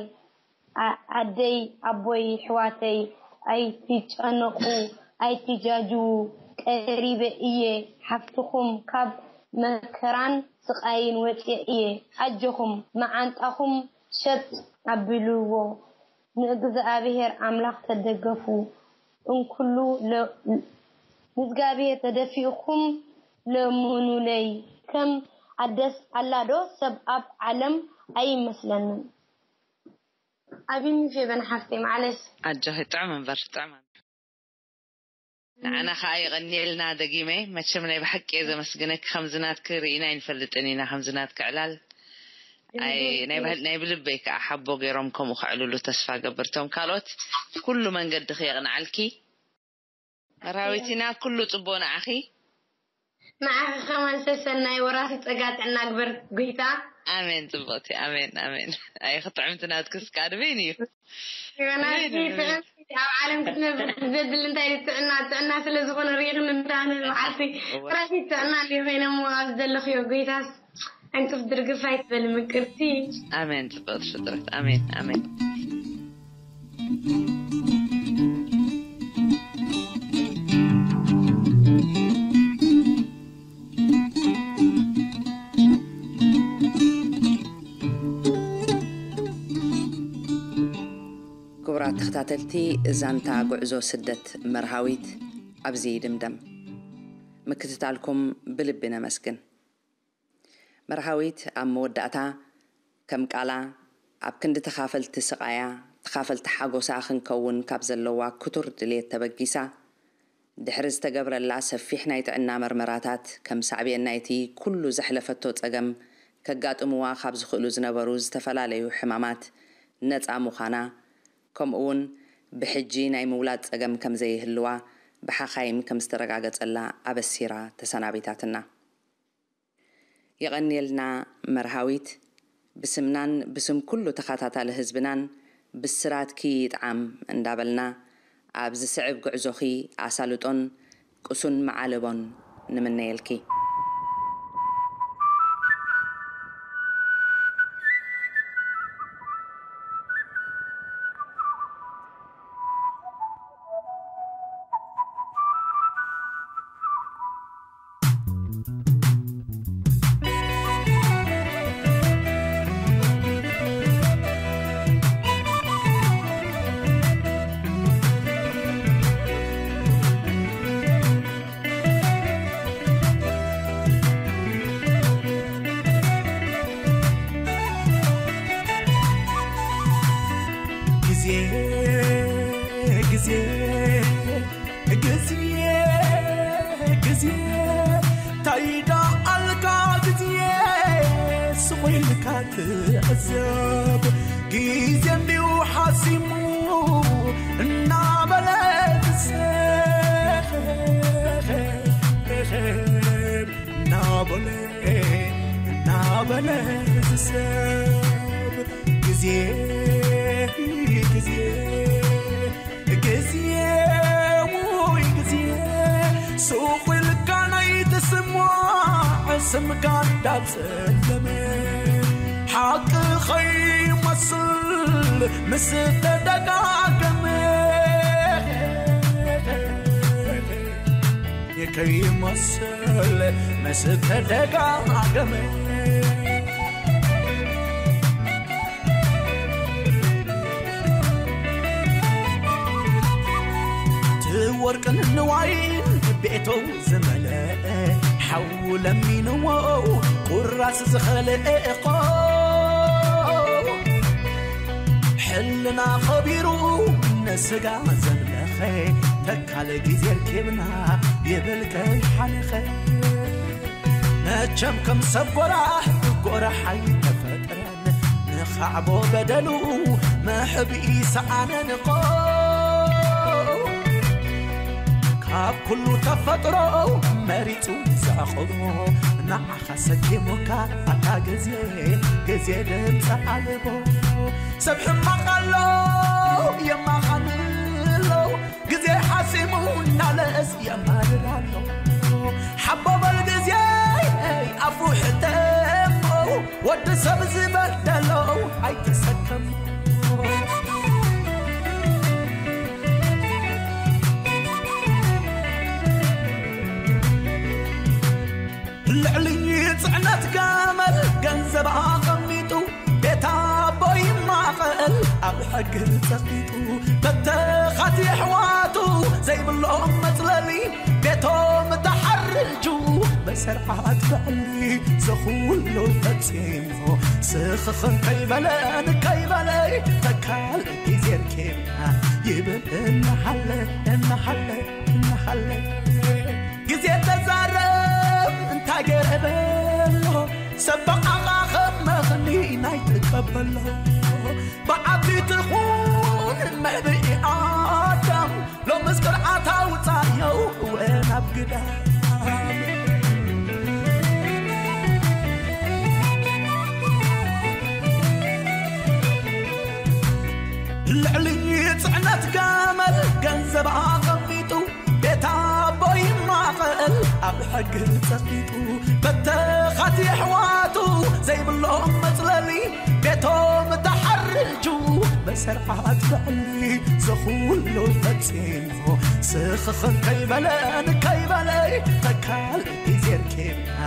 ኣደይ ኣቦይ ኣሕዋተይ ኣይትጨነቁ ኣይትጃጅዉ ቀሪበ እየ ሓፍትኹም ካብ መከራን ስቃይን ወፅየ እየ ኣጆኹም መዓንጣኹም ሸጥ ኣብልዎ ንእግዝኣብሔር ኣምላኽ ተደገፉ እንኩሉ ንእዝጋብሔር ተደፊእኹም ለምኑለይ ከም ኣደስ ኣላዶ ሰብ ኣብ ዓለም ኣይመስለንን ኣቢኒ ፌበን ሓፍተይ ማዕለሽ ኣጆኺ ጥዑም እምበር ጥዑም ንዓና ከዓ የቐንየልና ደጊመ መቸም ናይ ብሓቂ እየ ዘመስግነኪ ከምዚ ናትኪ ርኢና ኣይንፈልጥን ኢና ከምዚ ናትኪ ዕላል ናይ ብልበይ ከዓ ሓቦ ገይሮም ከምኡ ከዕልሉ ተስፋ ገብር እቶም ካልኦት ኩሉ መንገድኺ የቕንዓልኪ መርሃዊትና ኩሉ ፅቦ ንዓኺ ንዓኺ ከማን ሰሰናይ ወራሲ ፀጋ ጥዕና ግበር ጎይታ። ኣሜን ፅቡቅቲ ኣሜን ኣሜን። ኣይ ክጥዕምቲ ናትክስ ከዓ ንበይን እዩ። ዮናስ ጥዕምቲ ኣብ ዓለም ክትነብር ዘድሊ እንታይ እዩ? ጥዕና ጥዕና ስለ ዝኾነ ርኢኽኒ ንዳነ መዓልቲ ጥራይ ጥዕና እንድዩ ኮይነ እሞ ኣብ ዘለኽዮ ጎይታስ ዕንቅፍ ድርግፍ ኣይትበሊ ምቅርቲ። ኣሜን ፅብቅቲ ፍጥረት ኣሜን ኣሜን። ክቡራት ተኸታተልቲ ዛንታ ጉዕዞ ስደት መርሃዊት ኣብዚ ይድምደም። ምክትታልኩም ብልቢ ነመስግን። መርሃዊት ኣብ መወዳእታ ከም ቃላ ኣብ ክንዲ ተኻፈልቲ ስቓያ ተኻፈልቲ ሓጎሳ ክንከውን ካብ ዘለዋ ክቱር ድልየት ተበጊሳ ድሕሪ ዝተገብረላ ሰፊሕ ናይ ጥዕና መርመራታት ከም ሳዕቤን ናይቲ ኩሉ ዘሕለፈቶ ጸገም ከጋጥምዋ ካብ ዝኽእሉ ዝነበሩ ዝተፈላለዩ ሕማማት ነጻ ምዃና ከምኡውን ብሕጂ ናይ ምውላድ ጸገም ከም ዘይህልዋ ብሓኻይም ከም ዝተረጋገጸላ ኣበሲራ ተሰናቢታትና። የቐንየልና መርሃዊት፣ ብስምናን ብስም ኩሉ ተኻታታሊ ህዝብናን ብስራትኪ ይጥዓም እንዳበልና፣ ኣብ ዝስዕብ ጉዕዞኺ ኣሳልጦን ቅሱን መዓልቦን ንምነየልኪ። ትዕዘብ ግዜ እንድዩ ሓሲሙ እናበለ ዝሰኸ እናበለ እናበለ ዝሰብ ግዜ ግዜ ግዜ ውይ ግዜ ሱቕ ኢልካ ናይ ተስማዕ ስምካ እንዳብዘለመ ሓቂ ኸይመስል ምስ ተደጋገመ ከይመስል ምስ ተደጋገመ ትወርቅን ንዋይን ቤቱ ዝመልአ ሓው ለሚንዎ ቁራስ ዝኸልአ እኮ ሕልና ኸቢሩ ንስጋ ዘምለኸ ተካለ ግዜ ርኪብና ይብል ከይሓነኸ መቸም ከም ሰብ ጎራሕ ጎራሕ ኣይተፈጥረን ንኻዕቦ በደሉ መሕብኢ ሰኣነን እኮ ካብ ኩሉ ተፈጥሮ መሪጹ ዘዕቕቦ ንዓኻ ሰኪሙካ ኣታ ግዜ ግዜ ድምፂ ኣልቦ ሰብ ሕማቕ ኣሎ የማኻን ኣሎ ግዜ ሓሲሙ እናለእስ የማርር ኣሎ ሓቦ በል ግዜ ኣፉ ሕተሞ ወዲ ሰብ ዝበደሎ ኣይተሰከሞ ልዕሊ ጽዕነት ገመል ገንዘብ ኣቐሚጡ ቤት ኣቦ ይማቐል ኣብ ሕጊ ጸቂጡ በተኻት የሕዋቱ ዘይብሎም መጽለሊ ቤቶም ተሓርጁ በሰርዓት ብዕሊ ዘኹሉ ፈጺሙ ስኽኽን ከይበለ ንከይበለ ተካል ግዜ ርኬብና ይብል እናሓለ እናሓለ እናሓለ ግዜ ተዛረብ እንታይ ገረበሎ ሰብ በቓቓ ኸመኽኒ ናይ ትቀበሎ ብዓቢት ኹን መዕብኢ ኣዳም ሎምስ ቅርዓት ኣውፃዮ እወ ናብ ግዳም ልዕሊ ጽዕነት ገመል ገንዘብ ኣቐሚጡ ቤት ኣቦ ይማቐል ኣብ ሕጊ ጸቂጡ በተኻት የሕዋቱ ዘይብሎም መጽለሊ ቤቶም ተሓርጁ በሰርዓት ብዕሊ ዘኹሉ ፈጺሙ ስኽኽን ከይበለ ንከይበለ ተካል ግዜ ርኬብና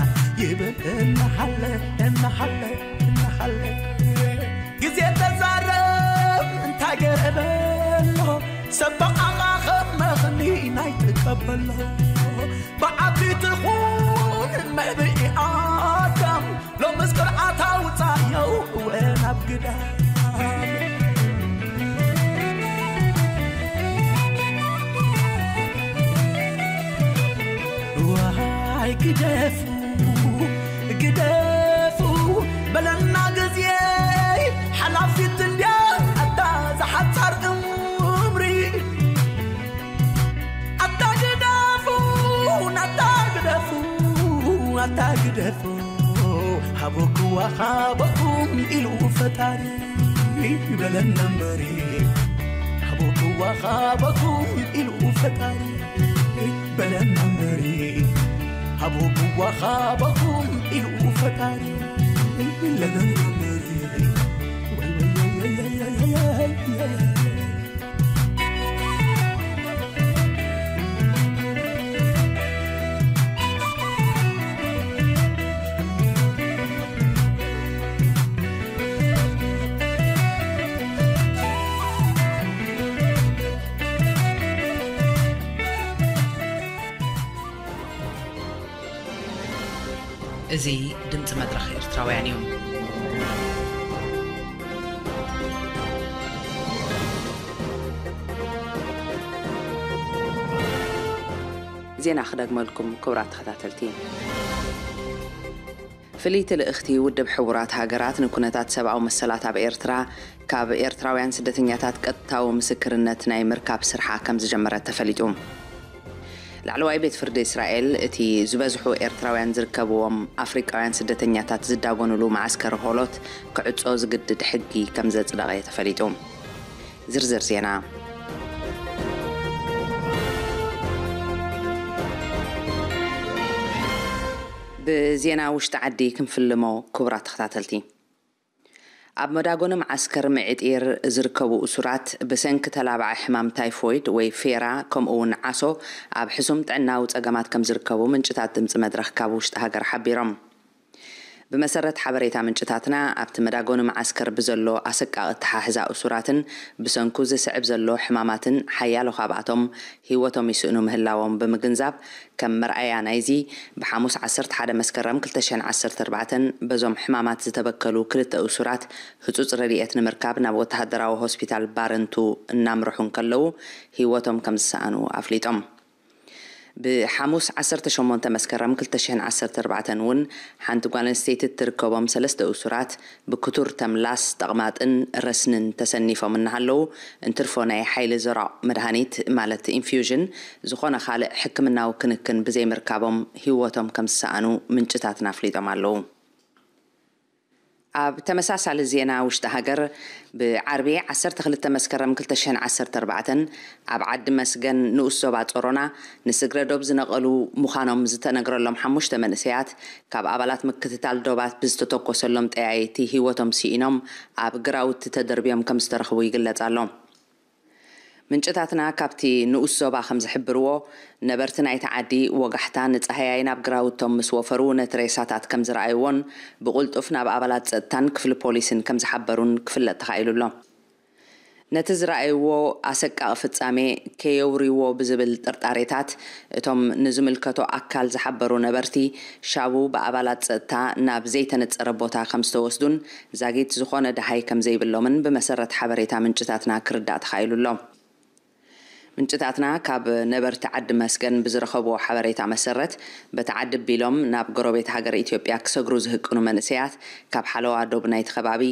ይብል እናሓለ እናሓለ እናሓለ ግዜ ተዛረብ እንታይ ገረበሎ ሰብ በቓቓ ኸመኽኒ ናይ ትቀበሎ ብዓቢት ኹን መዕብኢ ኣዳም ሎምስ ቅርዓት ኣውፃዮ እወ ናብ ግዳም ዋይ ግደፉ ግደፉ በለና ግዜ ሓላፊት እንድያ ኣታ ዝሓፃር እምሪ ኣታ ግደፉ ኣታ ግደፉ ኣታ ግደፉ ሃበኩዋ ሃበኩም ኢሉ ፈጣሪ በለና እምበሪ ሃበኩዋ ሃበኩም ኢሉ ፈጣሪ በለና እምበሪ ሃበኩዋ ሃበኩም ኢሉ ፈጣሪ በለና እምበሪ እዚ ድምፂ መድረኽ ኤርትራውያን እዩ። ዜና ክደግመልኩም ክቡራት ተኸታተልቲ። ፍልይቲ ልእኽቲ ውድብ ሕቡራት ሃገራት ንኩነታት ሰብኣዊ መሰላት ኣብ ኤርትራ ካብ ኤርትራውያን ስደተኛታት ቀጥታዊ ምስክርነት ናይ ምርካብ ስርሓ ከም ዝጀመረት ተፈሊጡ። ላዕለዋይ ቤት ፍርዲ እስራኤል እቲ ዝበዝሑ ኤርትራውያን ዝርከብዎም ኣፍሪቃውያን ስደተኛታት ዝዳጎኑሉ መዓስከር ሆሎት ክዕጾ ዝግድድ ሕጊ ከም ዘጽደቐ ተፈሊጡ። ዝርዝር ዜና። ብዜና ውሽጢ ዓዲ ክንፍልሞ። ክቡራት ተኸታተልቲ፣ ኣብ መዳጎኒ መዓስከር ምዕጢር ዝርከቡ እሱራት ብሰንኪ ተላባዒ ሕማም ታይፎይድ ወይ ፌራ ከምኡ እውን ዓሶ ኣብ ሕሱም ጥዕናዊ ጸገማት ከም ዝርከቡ ምንጭታት ድምፂ መድረኽ ካብ ውሽጢ ሃገር ሓቢሮም። ብመሰረት ሓበሬታ ምንጭታትና፣ ኣብቲ መዳጎኒ መዓስከር ብዘሎ ኣሰቃቂ ኣተሓሕዛ እሱራትን ብሰንኩ ዝስዕብ ዘሎ ሕማማትን ሓያሎ ካብኣቶም ህይወቶም ይስእኑ ምህላዎም ብምግንዛብ፣ ከም መርኣያ ናይዚ፣ ብሓሙስ ዓሰርተ ሓደ መስከረም ክልተ ሽሕን ዓሰርተ ኣርባዕተን በዞም ሕማማት ዝተበከሉ ክልተ እሱራት ህጹጽ ረድኤት ንምርካብ ናብ ወተሃደራዊ ሆስፒታል ባረንቱ እናምርሑ እንከለዉ ህይወቶም ከም ዝሰኣኑ ኣፍሊጦም። ብሓሙስ ዓሰርተ ሸሞንተ መስከረም ክልተ ሽሕን ዓሰርተ ኣርባዕተን እውን ሓንቲ ጓል ኣንስተይቲ እትርከቦም ሰለስተ እሱራት ብክቱር ተምላስ፣ ጠቕማጥን ረስንን ተሰኒፎም እናሃለዉ፣ እንትርፎ ናይ ሓይሊ ዘራቕ መድሃኒት ማለት ኢንፊውዥን ዝኾነ ካልእ ሕክምናዊ ክንክን ብዘይምርካቦም ህይወቶም ከም ዝሰኣኑ ምንጭታትና ኣፍሊጦም ኣለዉ። ኣብ ተመሳሳሊ ዜና ውሽጢ ሃገር፣ ብዓርቢ ዓሰርተ ክልተ መስከረም ክልተ ሽሕን ዓሰርተ ኣርባዕተን ኣብ ዓዲ መስገን ንኡስ ዞባ ጾሮና ንስግረ ዶብ ዝነቐሉ ምዃኖም ዝተነግረሎም ሓሙሽተ መንእሰያት ካብ ኣባላት ምክትታል ዶባት ብዝተተኮሰሎም ጠያይቲ ህይወቶም ስኢኖም ኣብ ግራውቲ ተደርብዮም ከም ዝተረኽቡ ይግለጽ ኣሎ። ምንጭታትና ካብቲ ንኡስ ዞባ ከም ዝሕብርዎ፣ ነበርቲ ናይቲ ዓዲ ወጋሕታ ንጻህያይ ናብ ግራውቶም ምስ ወፈሩ ነቲ ሬሳታት ከም ዝረኣይዎን ብቕልጡፍ ናብ ኣባላት ጸጥታን ክፍሊ ፖሊስን ከም ዝሓበሩን ክፍለጥ ተኻኢሉ ኣሎ። ነቲ ዝረኣይዎ ኣሰቃቒ ፍጻሜ ከየውርይዎ ብዝብል ጥርጣሬታት፣ እቶም ንዝምልከቶ ኣካል ዝሓበሩ ነበርቲ፣ ሻቡ ብኣባላት ጸጥታ ናብ ዘይተነጸረ ቦታ ከም ዝተወስዱን ዛጊት ዝኾነ ደሃይ ከም ዘይብሎምን ብመሰረት ሓበሬታ ምንጭታትና ክርዳእ ተኻኢሉ ኣሎ። ምንጭታትና ካብ ነበርቲ ዓዲ መስገን ብዝረኸብዎ ሓበሬታ መሰረት፣ በቲ ዓዲ ኣቢሎም ናብ ጎረቤት ሃገር ኢትዮጵያ ክሰግሩ ዝህቅኑ መንእሰያት፣ ካብ ሓለዋ ዶብ ናይቲ ከባቢ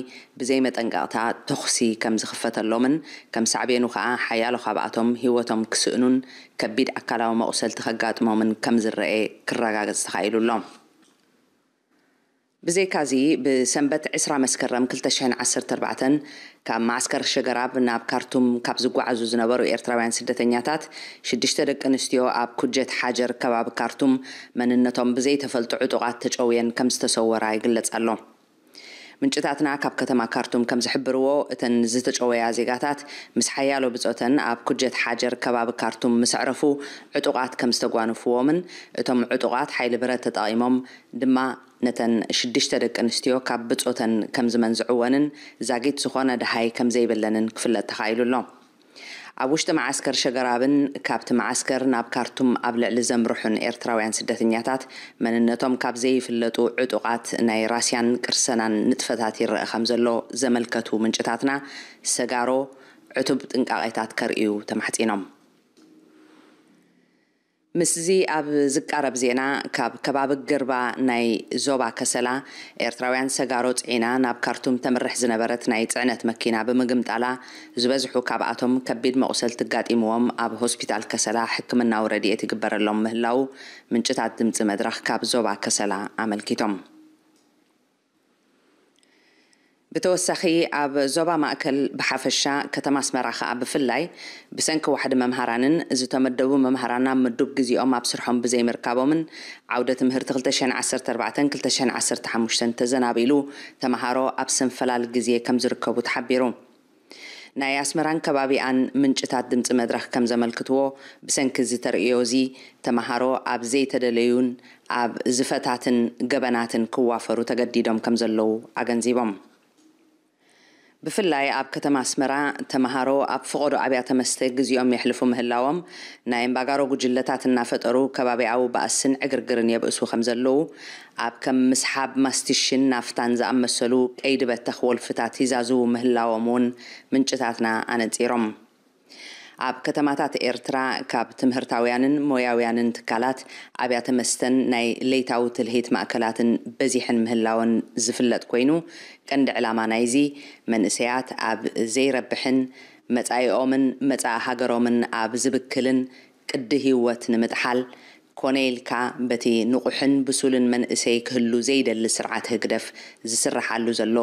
ብዘይመጠንቀቕታ ተኹሲ ከም ዝኽፈተሎምን፣ ከም ሳዕቤኑ ከኣ ሓያሎ ካብኣቶም ህይወቶም ክስእኑን ከቢድ ኣካላዊ መቑሰልቲ ከጋጥሞምን ከም ዝረኤ ክረጋገጽ ተኻኢሉ ኣሎ። ብዘይካዚ፣ ብሰንበት ዕስራ መስከረም ክልተ ሽሕን ዓሰርተ ኣርባዕተን ካብ መዓስከር ሸገራብ ናብ ካርቱም ካብ ዝጓዓዙ ዝነበሩ ኤርትራውያን ስደተኛታት፣ ሽዱሽተ ደቂ ኣንስትዮ ኣብ ኩጀት ሓጀር ከባቢ ካርቱም መንነቶም ብዘይተፈልጡ ዕጡቓት ተጨውየን ከም ዝተሰወራ ይግለጽ ኣሎ። ምንጭታትና ካብ ከተማ ካርቱም ከም ዝሕብርዎ፣ እተን ዝተጨወያ ዜጋታት ምስ ሓያሎ ብጾተን ኣብ ኩጀት ሓጀር ከባቢ ካርቱም ምስ ኣዕረፉ ዕጡቓት ከም ዝተጓንፍዎምን፣ እቶም ዕጡቓት ሓይሊ ብረት ተጠቒሞም ድማ ነተን ሽዱሽተ ደቂ ኣንስትዮ ካብ ብጾተን ከም ዝመንዝዕወንን ዛጊት ዝኾነ ደሃይ ከም ዘይብለንን ክፍለጥ ተኻኢሉ ኣሎ። ኣብ ውሽጢ መዓስከር ሸገራብን ካብቲ መዓስከር ናብ ካርቱም ኣብ ልዕሊ ዘምርሑን ኤርትራውያን ስደተኛታት መንነቶም ካብ ዘይፍለጡ ዕጡቓት ናይ ራስያን ቅርሰናን ንጥፈታት ይረአ ከም ዘሎ ዘመልከቱ ምንጭታትና፣ ሰጋሮ ዕቱብ ጥንቃቄታት ከርእዩ ተማሕጺኖም። ምስዚ ኣብ ዝቃረብ ዜና፣ ካብ ከባቢ ግርባ ናይ ዞባ ከሰላ ኤርትራውያን ሰጋሮ ጽዒና ናብ ካርቱም ተምርሕ ዝነበረት ናይ ጽዕነት መኪና ብምግምጣላ፣ ዝበዝሑ ካብኣቶም ከቢድ መቑሰልቲ ኣጋጢምዎም ኣብ ሆስፒታል ከሰላ ሕክምናዊ ረድኤት ይግበረሎም ምህላዉ ምንጭታት ድምጺ መድረኽ ካብ ዞባ ከሰላ ኣመልኪቶም። ብተወሳኺ፣ ኣብ ዞባ ማእከል ብሓፈሻ፣ ከተማ ኣስመራ ከኣ ብፍላይ፣ ብሰንኪ ዋሕዲ መምሃራንን ዝተመደቡ መምሃራን ኣብ ምዱብ ግዜኦም ኣብ ስርሖም ብዘይምርካቦምን ዓውደ ትምህርቲ ክልተ ሽሕን ዓሰርተ ኣርባዕተን ክልተ ሽሕን ዓሰርተ ሓሙሽተን ተዘናቢሉ ተመሃሮ ኣብ ሰንፈላል ግዜ ከም ዝርከቡ ተሓቢሩ። ናይ ኣስመራን ከባቢኣን ምንጭታት ድምጺ መድረኽ ከም ዘመልክትዎ፣ ብሰንኪ እዚ ተርእዮ እዚ፣ ተመሃሮ ኣብ ዘይተደለዩን ኣብ ዝፈታትን ገበናትን ክዋፈሩ ተገዲዶም ከም ዘለዉ ኣገንዚቦም። ብፍላይ ኣብ ከተማ ኣስመራ፣ ተመሃሮ ኣብ ፈቐዶ ኣብያተ መስተ ግዜኦም የሕልፉ ምህላዎም፣ ናይ እምባጋሮ ጉጅለታት እናፈጠሩ ከባቢያዊ ባእስን ዕግርግርን የብእሱ ከም ዘለዉ፣ ኣብ ከም ምስሓብ ማስቲሽን ናፍታን ዝኣመሰሉ ቀይዲ በተኽ ወልፍታት ይዛዝዉ ምህላዎም እውን ምንጭታትና ኣነጺሮም። ኣብ ከተማታት ኤርትራ፣ ካብ ትምህርታውያንን ሞያውያንን ትካላት፣ ኣብያተ መስተን ናይ ለይታዊ ትልሂት ማእከላትን በዚሐን ምህላወን ዝፍለጥ ኮይኑ፣ ቀንዲ ዕላማ ናይዚ፣ መንእሰያት ኣብ ዘይረብሕን መጻኢኦምን መጻኢ ሃገሮምን ኣብ ዝብክልን ቅዲ ህይወት ንምጥሓል፣ ኮነ ኢልካ በቲ ንቑሕን ብሱልን መንእሰይ ክህሉ ዘይደሊ ስርዓት ህግደፍ ዝስርሓሉ ዘሎ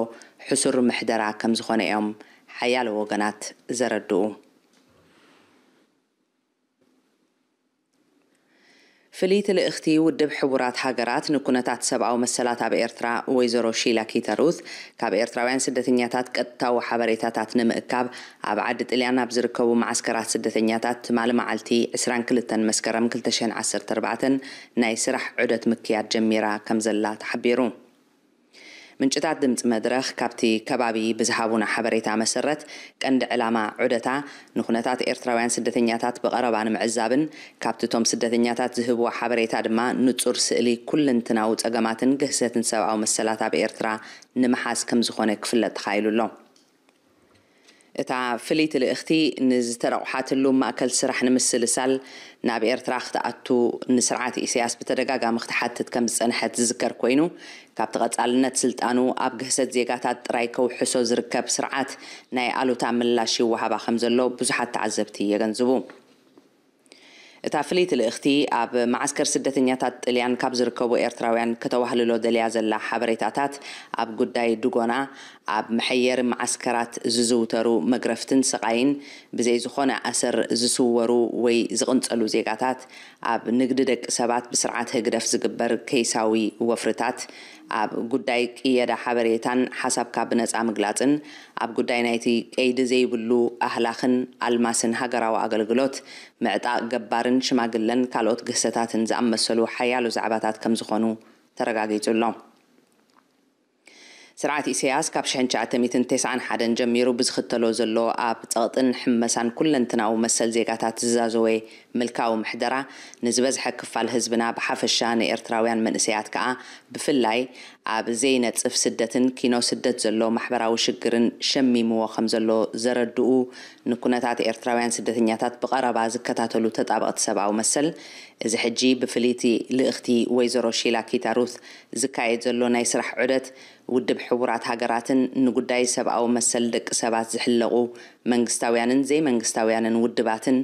ሕሱር ምሕደራ ከም ዝኾነ እዮም ሓያሎ ወገናት ዘረድኡ። ፍልይቲ ልእኽቲ ውድብ ሕቡራት ሃገራት ንኩነታት ሰብኣዊ መሰላት ኣብ ኤርትራ፣ ወይዘሮ ሺላ ኪተሩት፣ ካብ ኤርትራውያን ስደተኛታት ቀጥታዊ ሓበሬታታት ንምእካብ ኣብ ዓዲ ጥልያን ኣብ ዝርከቡ መዓስከራት ስደተኛታት ትማሊ መዓልቲ ዕስራን ክልተን መስከረም ክልተ ሽሕን ዓሰርተ ኣርባዕተን ናይ ስራሕ ዑደት ምክያድ ጀሚራ ከም ዘላ ተሓቢሩ። ምንጭታት ድምፂ መድረኽ ካብቲ ከባቢ ብዝሃቡና ሓበሬታ መሰረት፣ ቀንዲ ዕላማ ዑደታ ንኩነታት ኤርትራውያን ስደተኛታት ብቐረባ ንምዕዛብን ካብቲ እቶም ስደተኛታት ዝህብዎ ሓበሬታ ድማ ንጹር ስእሊ ኩልንትናዊ ጸገማትን ግህሰትን ሰብኣዊ መሰላት ኣብ ኤርትራ ንምሓዝ ከም ዝኾነ ክፍለጥ ተኻኢሉ ኣሎ። እታ ፍልይቲ ልእኽቲ ንዝተረቑሓትሉ ማእከል ስራሕ ንምስልሳል ናብ ኤርትራ ክትኣቱ ንስርዓት ኢሳያስ ብተደጋጋሚ ክትሓትት ከም ዝጸንሐት ዝዝከር ኮይኑ፣ ካብቲ ቀጻልነት ስልጣኑ ኣብ ግህሰት ዜጋታት ጥራይ ከውሕሶ ዝርከብ ስርዓት ናይ ኣሉታ ምላሽ ይወሃባ ከም ዘሎ ብዙሓት ተዓዘብቲ የገንዝቡ። እታ ፍልይቲ ልእኽቲ ኣብ መዓስከር ስደተኛታት ጥልያን ካብ ዝርከቡ ኤርትራውያን ከተዋህልሎ ደልያ ዘላ ሓበሬታታት ኣብ ጉዳይ ድጎና፣ ኣብ መሐየሪ መዓስከራት ዝዝውተሩ መግረፍትን ስቓይን፣ ብዘይ ዝኾነ ኣሰር ዝስወሩ ወይ ዝቕንጸሉ ዜጋታት፣ ኣብ ንግዲ ደቂ ሰባት ብስርዓት ህግደፍ ዝግበር ከይሳዊ ወፍርታት፣ ኣብ ጉዳይ ቅየዳ ሓበሬታን ሓሳብካ ብነጻ ምግላጽን፣ ኣብ ጉዳይ ናይቲ ቀይዲ ዘይብሉ ኣህላኽን ኣልማስን ሃገራዊ ኣገልግሎት፣ ምዕጣቕ ገባርን ሽማግለን ካልኦት ግህሰታትን ዝኣመሰሉ ሓያሎ ዛዕባታት ከም ዝኾኑ ተረጋጊጹ ኣሎ። ስርዓት ኢሳያስ ካብ ሽሕን ትሽዓተ ሚእትን ተስዓን ሓደን ጀሚሩ ብዝኽተሎ ዘሎ ኣብ ጸቕጥን ሕመሳን ኩለንትናዊ መሰል ዜጋታት ዝዛዘወ ምልካዊ ምሕደራ፣ ንዝበዝሐ ክፋል ህዝብና ብሓፈሻ ንኤርትራውያን መንእሰያት ከኣ ብፍላይ ኣብ ዘይነጽፍ ስደትን ኪኖ ስደት ዘሎ ማሕበራዊ ሽግርን ሸሚምዎ ከም ዘሎ ዘረድኡ ንኩነታት ኤርትራውያን ስደተኛታት ብቐረባ ዝከታተሉ ተጣበቕቲ ሰብኣዊ መሰል፣ እዚ ሕጂ ብፍልይቲ ልእኽቲ ወይዘሮ ሺላ ኪታሩት ዝካየድ ዘሎ ናይ ስራሕ ዑደት፣ ውድብ ሕቡራት ሃገራትን ንጉዳይ ሰብኣዊ መሰል ደቂ ሰባት ዝሕለቑ መንግስታውያንን ዘይመንግስታውያንን ውድባትን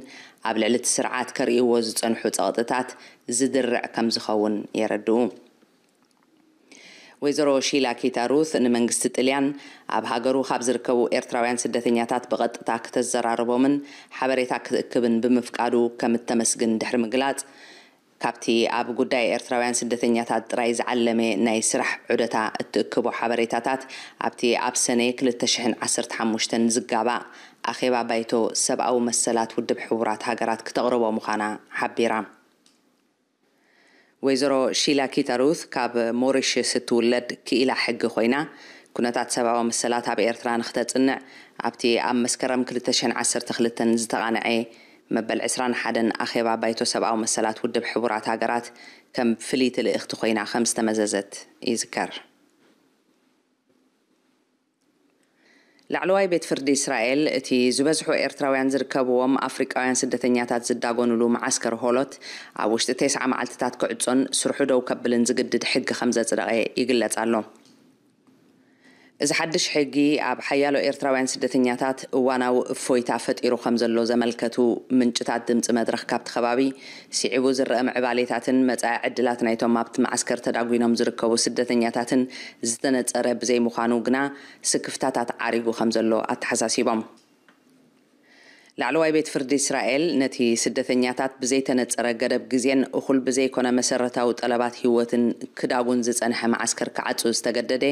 ኣብ ልዕሊ እቲ ስርዓት ከርእይዎ ዝጸንሑ ጸቕጥታት ዝድርዕ ከም ዝኸውን የረድኡ። ወይዘሮ ሺላ ኪታሩት ንመንግስቲ ጥልያን ኣብ ሃገሩ ካብ ዝርከቡ ኤርትራውያን ስደተኛታት ብቐጥታ ክተዘራርቦምን ሓበሬታ ክትእክብን ብምፍቃዱ ከም እተመስግን ድሕሪ ምግላጽ፣ ካብቲ ኣብ ጉዳይ ኤርትራውያን ስደተኛታት ጥራይ ዝዓለመ ናይ ስራሕ ዑደታ እትእክቦ ሓበሬታታት፣ ኣብቲ ኣብ ሰነ ክልተ ሽሕን ዓሰርተ ሓሙሽተን ዝጋባእ ኣኼባ ባይቶ ሰብኣዊ መሰላት ውድብ ሕቡራት ሃገራት ክተቕርቦ ምዃና ሓቢራ። ወይዘሮ ሺላ ኪታሩት ካብ ሞሪሽስ እትውለድ ክኢላ ሕጊ ኮይና፣ ኩነታት ሰብኣዊ መሰላት ኣብ ኤርትራ ንክተጽንዕ ኣብቲ ኣብ መስከረም ክልተ ሽሕን ዓሰርተ ክልተን ዝተቓንዐ መበል ዕስራን ሓደን ኣኼባ ባይቶ ሰብኣዊ መሰላት ውድብ ሕቡራት ሃገራት ከም ፍልይቲ ልእኽቲ ኮይና ከም ዝተመዘዘት ይዝከር። ላዕለዋይ ቤት ፍርዲ እስራኤል፣ እቲ ዝበዝሑ ኤርትራውያን ዝርከብዎም ኣፍሪቃውያን ስደተኛታት ዝዳጎኑሉ መዓስከር ሆሎት ኣብ ውሽጢ ተስዓ መዓልትታት ክዕጾን ስርሑ ደው ከብልን ዝግድድ ሕጊ ከም ዘጽደቐ ይግለጽ ኣሎ። እዚ ሓድሽ ሕጊ ኣብ ሓያሎ ኤርትራውያን ስደተኛታት እዋናዊ እፎይታ ፈጢሩ ከም ዘሎ ዘመልከቱ ምንጭታት ድምጺ መድረኽ ካብቲ ከባቢ፣ ስዒቡ ዝረአ ምዕባሌታትን መጻኢ ዕድላት ናይቶም ኣብቲ መዓስከር ተዳጒኖም ዝርከቡ ስደተኛታትን ዝተነጸረ ብዘይምዃኑ ግና ስክፍታታት ዓሪጉ ከም ዘሎ ኣተሓሳሲቦም። ላዕለዋይ ቤት ፍርዲ እስራኤል ነቲ ስደተኛታት ብዘይተነጸረ ገደብ ግዜን እኹል ብዘይኮነ መሰረታዊ ጠለባት ህይወትን ክዳጉን ዝጸንሐ መዓስከር ክዓጹ ዝተገደደ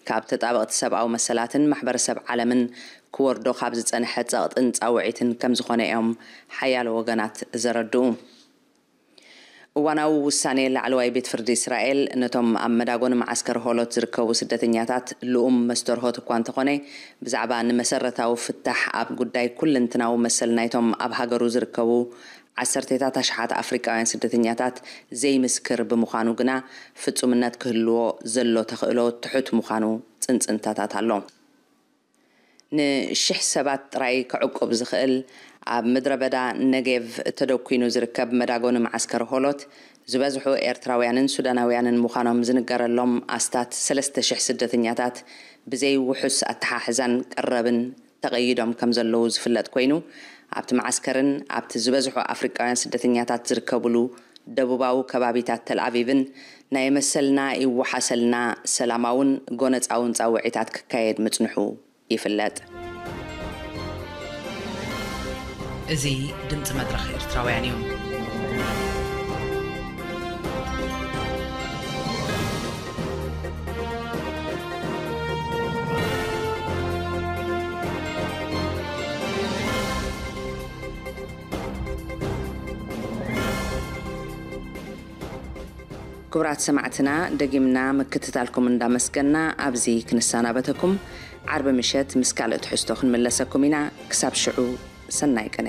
ካብ ተጣበቕቲ ሰብኣዊ መሰላትን ማሕበረሰብ ዓለምን ክወርዶ ካብ ዝጸንሐ ጸቕጥን ጻውዒትን ከም ዝኾነ እዮም ሓያሎ ወገናት ዘረድኡ። እዋናዊ ውሳኔ ላዕለዋይ ቤት ፍርዲ እስራኤል ነቶም ኣብ መዳጎኒ መዓስከር ሆሎት ዝርከቡ ስደተኛታት ልኡም መስተርሆት እኳ እንተኾነ፣ ብዛዕባ ንመሰረታዊ ፍታሕ ኣብ ጉዳይ ኩለንትናዊ መሰል ናይቶም ኣብ ሃገሩ ዝርከቡ ዓሰርቴታት ኣሽሓት ኣፍሪቃውያን ስደተኛታት ዘይምስክር ብምዃኑ ግና፣ ፍጹምነት ክህልዎ ዘሎ ተኽእሎ ትሑት ምዃኑ ጽንጽንታታት ኣሎ። ንሽሕ ሰባት ጥራይ ክዕቁብ ዝኽእል ኣብ ምድረ በዳ ነጌቭ ተደኲኑ ዝርከብ መዳጎኒ መዓስከር ሆሎት፣ ዝበዝሑ ኤርትራውያንን ሱዳናውያንን ምዃኖም ዝንገረሎም ኣስታት ሰለስተ ሽሕ ስደተኛታት ብዘይ ውሑስ ኣተሓሕዛን ቀረብን ተቐይዶም ከም ዘለዉ ዝፍለጥ ኮይኑ፣ ኣብቲ መዓስከርን ኣብቲ ዝበዝሑ ኣፍሪቃውያን ስደተኛታት ዝርከብሉ ደቡባዊ ከባቢታት ተልኣቪቭን ናይ መሰልና ይወሓሰልና ሰላማውን ጎነጻውን ጻውዒታት ክካየድ ምጽንሑ ይፍለጥ። እዚ ድምፂ መድረኽ ኤርትራውያን እዩ። ክቡራት ሰማዕትና፣ ደጊምና ምክትታልኩም እንዳመስገና ኣብዚ ክንሰናበተኩም። ዓርቢ ምሸት ምስ ካልእ ትሕዝቶ ክንምለሰኩም ኢና። ክሳብ ሽዑ፣ ሰናይ ቅነ።